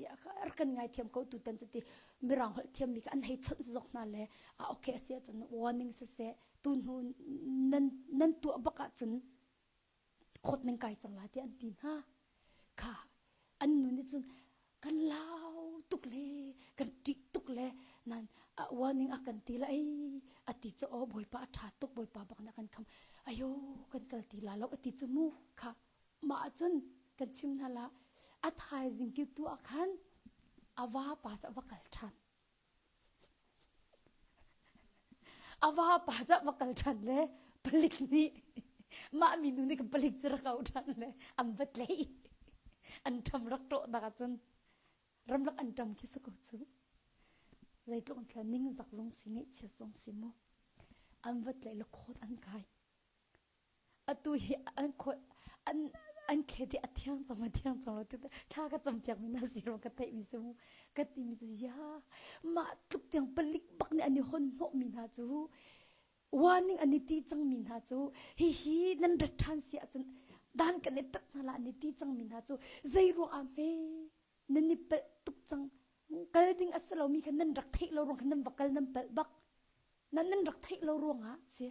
rak kan ngaithiam ko tutan cu ti mirang holh thiammi kha an hei chawnh zok hna le ah okay a si ahcun warning siseh tu hnu nan nan tuah bak ahcun khawt nan kai cang la tiah an ti hna kha an nu nih cun kan lau tuk le kan ṭih tuk le nan warning a kan ti la ei a ti cu aw bawipa a ṭha tuk bawipa bak nih a kan kham ayo kan kal ti la lo a ti cu mu kha mah ahcun kan chim hna la a thaizing ki tu ah khan a vapa cu a va kal ṭhan A vapa cu va kal ṭhan le palik nih mah minu nih kan palik cu rak auh ṭhan le an va tlaih. An ṭam rak ṭawhnak ahcun ramlak an ṭam khi si ko cu. Zeitluk an thla ningzak zong si ngaihchiat zong si mu. An va tlaih le khawt an kai. Atu hi an an an khet i a thiang cang a thiang cang lo ti thla ka campiak mi na si ro ka theih mi si mu ka ti mi cu ya mah tluk tiang palik bak nih an i hon hnawh mi hna cu warning an i ti cang mi hna cu hihi nan rat ṭhan si ahcun dan kan i tat hna la an i ti cang mi hna cu zei ruang ah hme nan i palh tuk cang kal ding a si lo mi kha nan rak theih lo ruang khan nan va kal nan palh bak nan nan rak theih lo ruangah si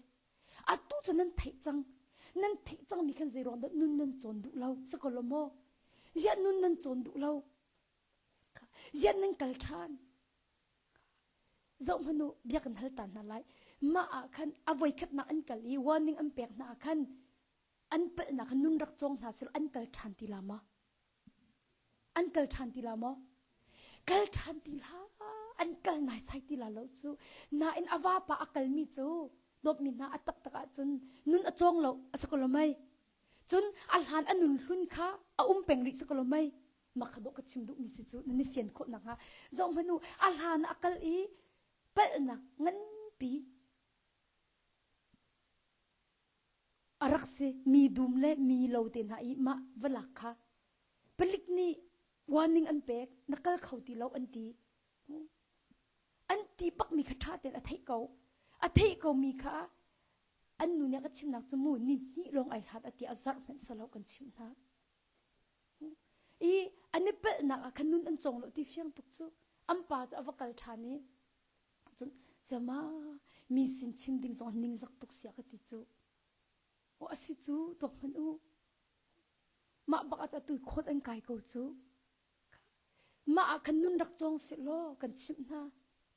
Atu cu nan theih cang. Nan theih cangmi khan zei ruang dah nun nan cawn duh lo? Si ko lo maw? Ziah nun nan cawn duh lo? Ziah nan kal ṭhan? Zoh hmanh u, bia kan hal ta hna lai. Mah ah khan a voikhatnak an kal i warning an pek hna ah khan an palhnak khan nun rak cawng hna selaw an kal ṭhan ti la ma? An kal ṭhan ti la maw? Kal ṭhan ti hlah. An kal naisai ti la lo cu. Nain a vapa a kalmi cu dawtmi hna a taktak ahcun nun a cawng lo a si ko lo mei. Cun a hlan a nun hlun kha a um peng rih si ko lo mei. Mah kha dawh ka chim duhmi si cu nan i fian khawh nakhnga. Zoh hmanh u, a hlan a kal i palhnak nganpi A rak si. Mi dum le mi lo te hna i mah va lak kha palik nih warning an pek, na kal kho ti lo an ti. An ti bakmi kha ṭha tein a theih ko. A theih komi kha an nu nih a ka chimnak cu mu ni hnih lawng ai hlat a ti a zarh hmanh salo kan chimh hna. I an i palhnak ah khan nun an cawng lo ti fiang tuk cu. An pa cu a va kal ṭhan i Cun siama mi sin chim ding zong ningzak tuk sia ka ti cu. Aw a si cu tuak hmanh u. Mah bak ah atu khawt an kai ko cu. Mah ah khan nun rak cawng sih law kan chimh hna.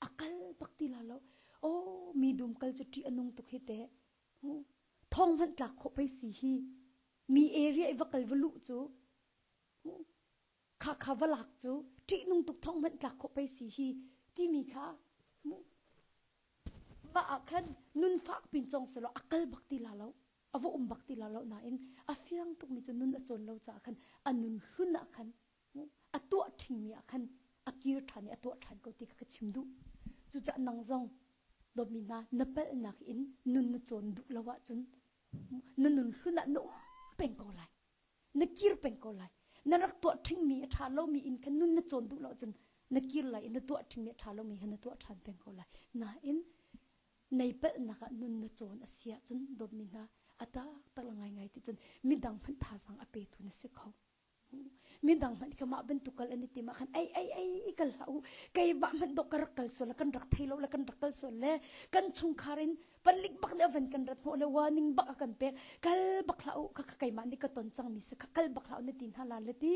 A kal bak ti la lo. Oh mi dum kal cu ṭih a nung tuk hi te. Thong hmanh tlak khawh pei si hi. Mi area i va kal va luh cu. Khakha va lak cu ṭihnung tuk thong hmanh tlak khawh pei si hi timi kha mah ah khan nun fak pin cong selaw a kal bak ti la lo a va um bak ti la lo nain a fiang tukmi cu nun a cawn lo caah khan a nun hlun ah khan a tuah ṭhingmi ah khan a kir ṭhan i a tuah ṭhan ko ti kha ka chim duh cucaah nang zong dawtmi hna na palhnak in nun na cawn duh lo ahcun na nun hlun ah na um peng ko lai na kir peng ko lai na rak tuah ṭhingmi a ṭha lomi in khan nun na cawn duh lo cun na kir lai i na tuah ṭhingmi a ṭha lomi kha na tuah ṭhan peng ko lai nain nei palhnak ah nun na cawn a si ahcun dawtmi hna a taktak le ngaingai ti cun midang hmanh thazaang a petu na si kho. Midang hmanh kha mah bantuk kal an i tim ah khan ei ei ei kal hlah u. Keimah hmanh dawh ka rak kal sual le kan rak thei lo le kan rak kal sual le kan chungkhar in palik bak nih a van kan rat hnawh le warning bak a kan pek. Kal bak hlah u kha keimah nih ka ton cangmi si kha kal bak hlah u na ti hna la le ti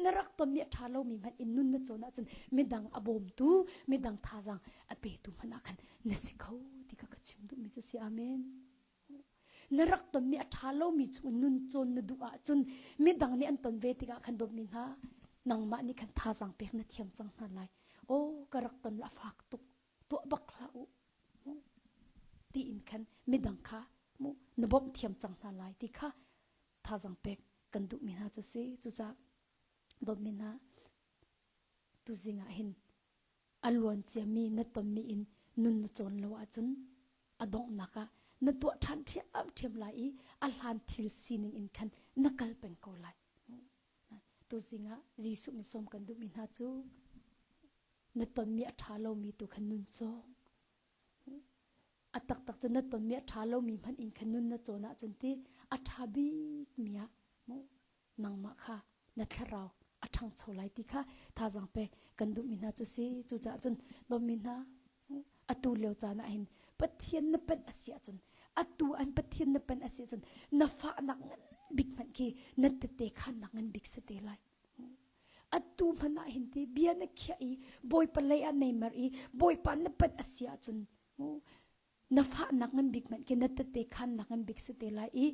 na rak tonmi a ṭha lomi hmanh in nun na cawn ahcun midang a bawmtu midang thazaang a petu hmanh ah khan na si kho ti kha ka chim duhmi cu si amen. Na rak tonmi a ṭha lomi chung nun cawn na duh ahcun midang nih an ton ve tikah khan dawtmi hna nangmah nih khan thazaang pek na thiam cang hna lai. Aw ka rak ton la fak tuk tuah bak hlah u tiin khan midang kha mu na bawmh thiam cang hna lai ti kha thazaang pek kan duhmi hna cu si. Cucaah dawtmi hna tuzing ah hin a luan ciami na tonmi in nun na cawn lo ahcun a donghnak ah na tuah ṭhan ṭhiamṭhiam lai i a hlan thil sining in khan na kal peng ko lai. Tuzing ah Jesuh min sawm kan duhmi hna cu na tonmi a ṭha lomi tu khan nun cawng. A taktak cu na tonmi a ṭha lomi hmanh in khan nun na cawn ahcun ti a ṭha bikmi ah nangmah kha na thlarau a ṭhangcho lai ti kha thazaang pek kan duhmi hna cu si. Cucaah cun dawtmi hna, atu lio caan ah hin Pathian na panh a si ahcun atu an Pathian na panh a si ahcun na fahnak ngan bik hmanh khi na tete khannak ngan bik si te lai. Atu hmanh ah hin ti bia na khiah i Bawipa lei ah nei mer i Bawipa na panh a si ahcun na fahnak ngan bik hmanh khi na tete khannak ngan bik si te lai i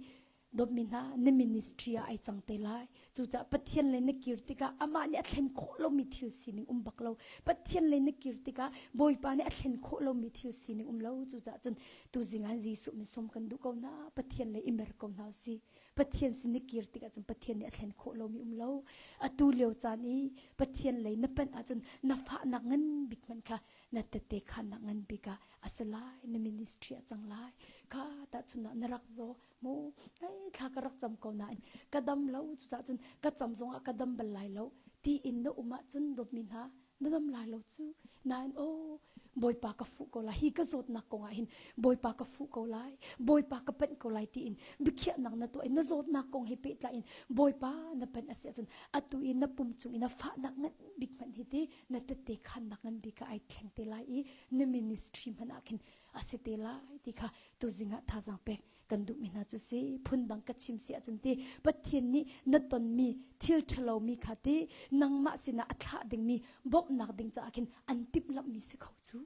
dawtmi hna na ministry ah ai cang te lai. Cucaah Pathian le na kir tikah amah nih a thlen khawh lomi thil sining um bak lo. Pathian le na kir tikah Bawipa nih a thlen khawh lomi thil sining um lo. Cucaah cun tuzing ah Jesuh min sawm kan duh ko hna. Pathian le i mer ko hna usih. Pathian sin na kir tikah cun Pathian nih a thlen khawh lomi um lo. Atu lio caan i Pathian lei na panh ahcun na fahnak ngan bik hmanh kha na tette khannak ngan bik ah a si lai. Na ministry a cang lai. Kha tahchunah na rak zaw mu hei thla ka rak cam ko nain ka dam lo cucaah cun ka cam zongah ka dam bal lai lo ti in na um ahcun dawtmi hna na dam lai lo cu nain oh Bawipa ka fuh ko lai hi ka zawtnak kongah hin Bawipa ka fuh ko lai Bawipa ka panh ko lai tiin biakhiahnak na tuah i na zawtnak kong he pehtlai in Bawipa na panh a si ahcun atu i na pum cung i na fahnak ngan bik hmanh hi ti na tette khannak ngan bik ah ai thleng te lai i na ministry hmanh ah khin a si te lai ti kha tuzing ah thazaang pek kan duhmi hna cu si. Phundang ka chim si ahcun ti Pathian nih na tonmi thil ṭhalomi kha ti nangmah sinah a thlah dingmi bawmhnak ding caah khin an timhlamhmi si kho cu.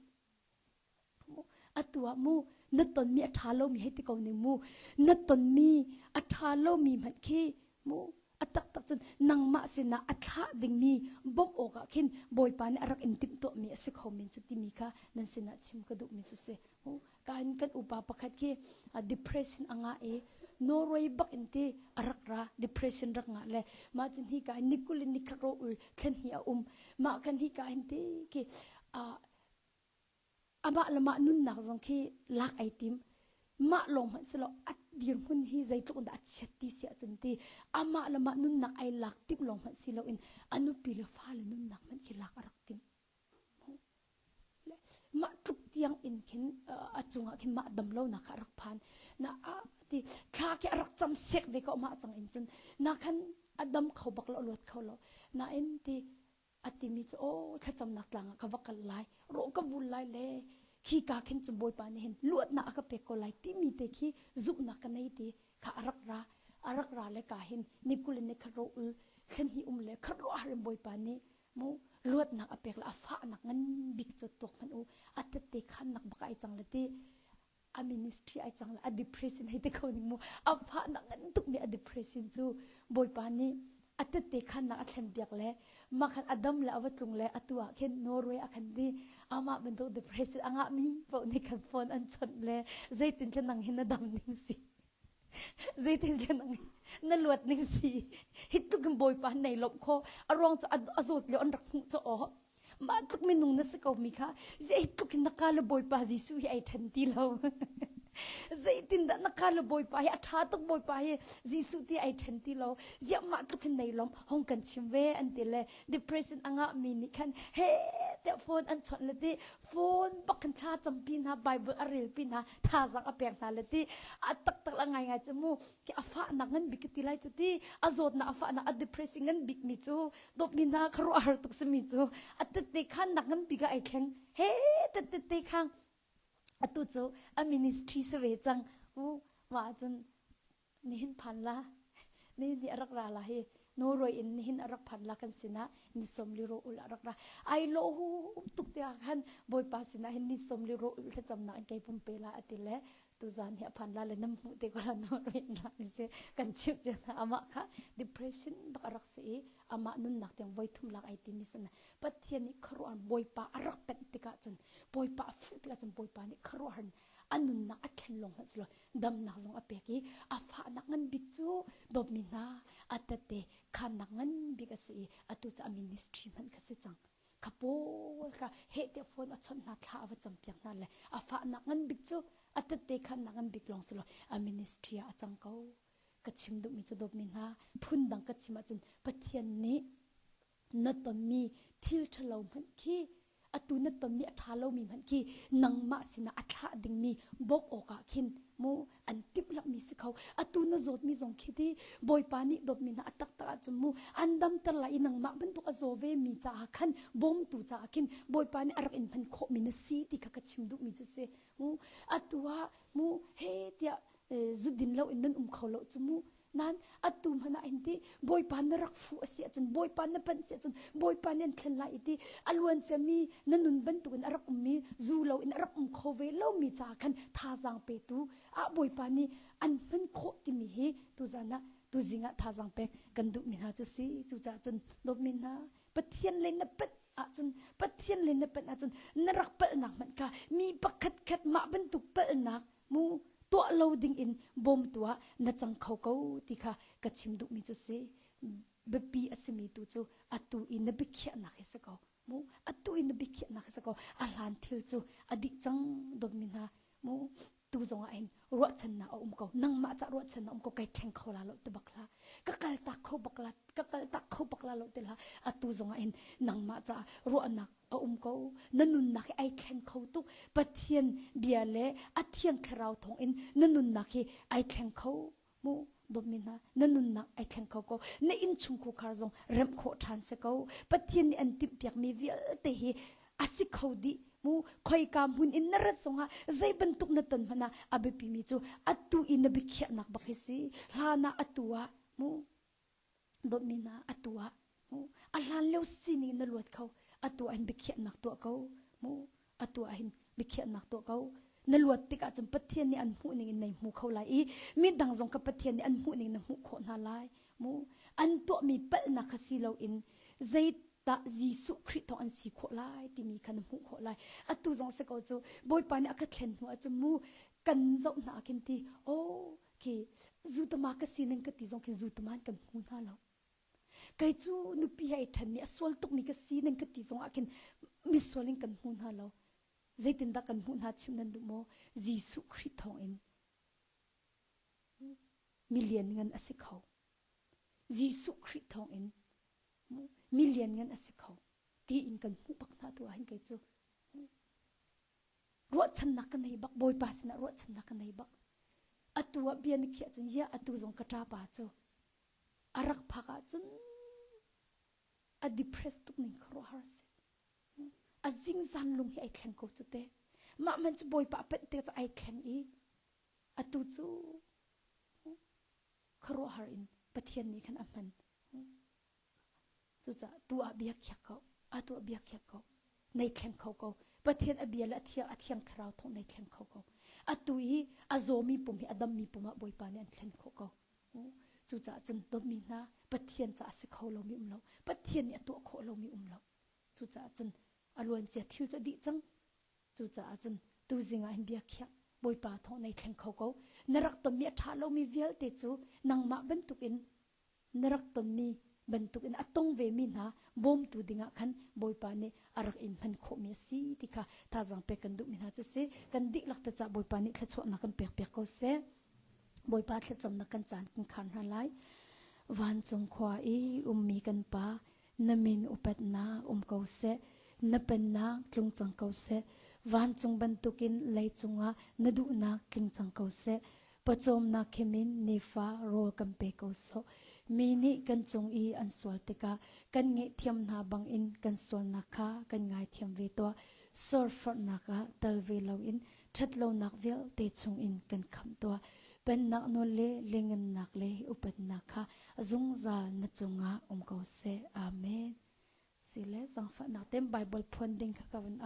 Atu ah mu na tonmi a ṭha lomi hei ti ko ning mu na tonmi a ṭha lomi hmanh khi mu a taktak cun nangmah sinah a thlah dingmi bawmh awkah khin Bawipa nih a rak in timhtuahmi a si kho men cu timi kha nan sinah chim ka duhmi cu si. Kain kan upa pakhat khi depression a ngah i Norway bak in ti a rak ra depression rak ngah le mah cun hi ka nikul in nikhat ro ul thlen hi a um mah kan hi ka hin ti khi amah le mah nunnak zong khi lak ai tim mah lawng hmanh silo a dirhmun hi zeitluk in dah a chiat ti si ahcun ti amah le mah nunnak ai lak timh lawng hmanh si loin a nupi le fale nunnak hmanh khi lak a rak tim Mah tluk tiang in khin a cungah khin mah dam lonak kha a rak phan. Na a ti thla khi a rak cam sek ve ko mah cang in cun na khan a dam kho bak lo luat kho lo. Nain ti a timi cu aw thlacamnak tlang ah ka va kal lai rawh ka vul lai le khi ka khin cu Bawipa nih hin luatnak a ka pek ko lai timi te khi zumhnak ka nei ti kha a rak ra a rak ra le ka hin ni kul in ni khat ro ul thlen hi um le khat ro harim Bawipa nih mu luatnak a pek le a fahnak ngan bik cu tuak hmanh u a tette khannak bak ai cang le ti a ministry ai cang le a depression hei te kho ning mu a fahnak ngan tuk mi a depression cu bawipa nih a tette khannak a thlen piak le mah khan a dam le a va tlung le atu ah khin Norway a khan di amah bantuk depression a ngah mi paoh nih khan phone an chawnh le zeitin thlen nang hin na dam ning si Zeitin kan na luat ning si hi tluk in bawipa nei lawmh kho a ruang cu a zawt lio an rak hmuh cu aw mah tluk minung na si ko mi kha zei tluk in na ka le bawipa Jesuh hi ai then ti lo zeitin dah na ka le bawipa hi a tha tuk bawipa hi Jesuh ti ai then ti lo ziah mah tluk hin nei lawm hong kan chim ve an ti le depression a ngah mi nih khan he. tiah phone an chawnh le ti phone bak khan thla campi hna Bible a rel pi hna thazaang a pek hna le ti a taktak la ngai ngai cu mu ki a fahnak ngan bik ti lai cu ti a zawtnak a fahnak a depressing ngan bik mi cu dawtmi hna kharuah har tuk simi cu a tette khan nak ngan bik ah ai thleng he tette te khang atu cu a ministry se ve cang u ma cun nihin phan la nihin hi a rak ra la hi Norway in nihin a rak phan la kan sinah ni som li ro ul a rak ra ai lo hu um tuk te ah khan bawipa sinah hin ni som li ro ul thlacamnak in kei pum pe la ati le tuzan hi a phan la le nam hmuh te ko la Norway in ra ni se kan chimh cia hna amah kha depression bak a rak si i amah nunnak tiang voi thum lak ai ti mi sin Pathian nih khuaruah bawipa a rak penh tikah cun bawipa a fuh tikah cun bawipa nih khuaruahhar a nunnak a thlen lawng hmanh si lo damnak zong a pek i a fahnak ngan bik cu dawtmi hna a tette khannak ngan bik a si i atu cu a ministry hmanh kha si cang kha pawl kha heh tiah phone a chawnh hna thla a va campiak hna le a fahnak ngan bik cu a tette khannak ngan bik lawng si lo a ministry ah a cang ko ka chim duhmi cu dawtmi hna phundang ka chim ahcun Pathian nih na tonmi thil ṭhalo hmanh khi atu na tonmi a ṭha lomi hmanh khi nangmah sinah a thlah dingmi bawmh awkah khin mu an timhlamhmi si kho atu na zawtmi zong khi ti bawipa nih dawtmi hna a taktak ahcun mu an damter lai i nangmah bantuk a zaw ve mi caah khan bawmtu caah khin bawipa nih a rak in hman khawhmi na si ti kha ka chim duhmi cu si mu atu ah mu he tiah zudin lo in nan um kho lo cu mu Nain atu hmanh ah hin ti Bawipa na rak fuh a si ahcun Bawipa na panh si ahcun Bawipa nih an thlen lai i ti a luan ciami na nun bantukin a rak ummi zu lo in a rak um kho ve lomi caah khan thazaang petu ah Bawipa nih an hman khawh timi hi tuzan ah tuzing ah thazaang pek kan duhmi hna cu si cucaah cun dawtmi hna Pathian le na panh ahcun Pathian le na panh ahcun na rak palhnak hmanh kha mi pakhat khat mah bantuk palhnak mu tuah lo ding in bawmtu ah na cang kho ko ti kha ka chim duhmi cu si biapi a simi tu cu atu i na biakhiahnak hi si ko mu atu i na biakhiahnak hi si ko a hlan thil cu a dih cang dawtmi hna mu tu zong ah hin ruahchannak a um ko nangmah ca ruahchannak um ko kai thleng kho la lo ti bak la ka kal tak kho bak la ka kal tak kho bak la lo ti la atu zong ah hin nangmah ca ruahnak a um ko na nunnak hi ai thleng kho tuk pathian bia le a thiang thlarau thawng in na nunnak hi ai thleng kho mu dawtmi hna na nunnak ai thleng kho ko na innchung khukhar zong remh khawh ṭhan si ko pathian nih an timhpiakmi vialte hi a si kho dih mu khoika hmun in na rat zongah zei bantuk na ton hmanh ah a biapimi cu atu i na biakhiahnak bak hi si hlan ah atu ah mu dawtmi hna atu ah mu a hlan lio sining na luat kho atu ah hin biakhiahnak tuah ko mu atu ah hin biakhiahnak tuah ko na luat tikah cun Pathian nih an hmuh ning in nei hmu kho lai i midang zong ka Pathian nih an hmuh ning na hmuh khawh hna lai mu an tuahmi palhnak kha si loin zeitah Jesuh Khrih thawng an si khawh lai timi kha na hmuh khawh lai atu zong si ko cu Bawipa nih a ka thlen hnu ahcun mu kan zoh hna ah khin ti oh khi zutama ka sining ka ti zong khin zutama in kan hmu hna lo kei cu nupi he ai ṭhenmi a sual tukmi ka sining ka ti zong ah khin misual in kan hmu hna lo zeitindah kan hmuh hna chim nan duh maw Jesuh Khrih thawng in mi lianngan a si kho Jesuh Khrih thawng in mi lianngan a si kho tiin kan hmuh bak hna tu ah hin kei cu ruahchannak ka nei bak bawipa sinah ruahchannak ka nei bak atu ah bia na khiah cun ya atu zong ka ṭapa cu a rak phak ahcun a depressed tuk ning khuaruahhar a si a zingzan lung hi ai thleng ko cu te mah man cu bawipa a panh te cu ai thleng i atu cu khuaruahhar in pathian nih khan a hman Cucaah tu ah bia khiak ko, atu ah bia khiak ko. Nei thleng kho ko. Pathian a bia le a thiang, a thiang thlarau thawng nei thleng kho ko. Atu i a zawmi pum hi a dammi pum ah Bawipa nih an thlen khawh ko. Cucaah cun dawtmi hna Pathian caah si kho lomi um lo. Pathian nih a tuah khawh lomi um lo. Cucaah cun a luancia thil cu a dih cang. Cucaah cun tuzing ah hin bia khiak Bawipa thawng nei thleng kho ko. Na rak tonmi a ṭha lomi vialte cu nangmah bantukin na rak tonmi bantukin a tong vemi hna bawmtu dingah khan Bawipa nih a rak in hman khawhmi a si ti kha thazaang pek kan duhmi hna cu si kan dihlak te cah Bawipa nih thluachuahnak kan pek piak ko seh Bawipa thlacamnak kan caan kan khar hna lai vancung khua i ummi kan pa na min upatnak um ko seh. Na pennak tlung cang ko seh. Vancung bantukin leicung ah na duhnak tling cang ko seh. Pawcawmnak khemin nifa rawl kan pe ko sawh. Mi nih kan cung i an sual tikah kan ngaihthiam hna bangin kan sualnak kha kan ngaithiam ve tuah. Sorforhnak ah tal ve loin ṭhatlonak vialte chungin kan khamh tuah. Pennak nawl le lengannak le upatnak kha zungzal na cungah um ko seh. Amen. Sile zangfahnak ten Bible phuan ding kha ka van.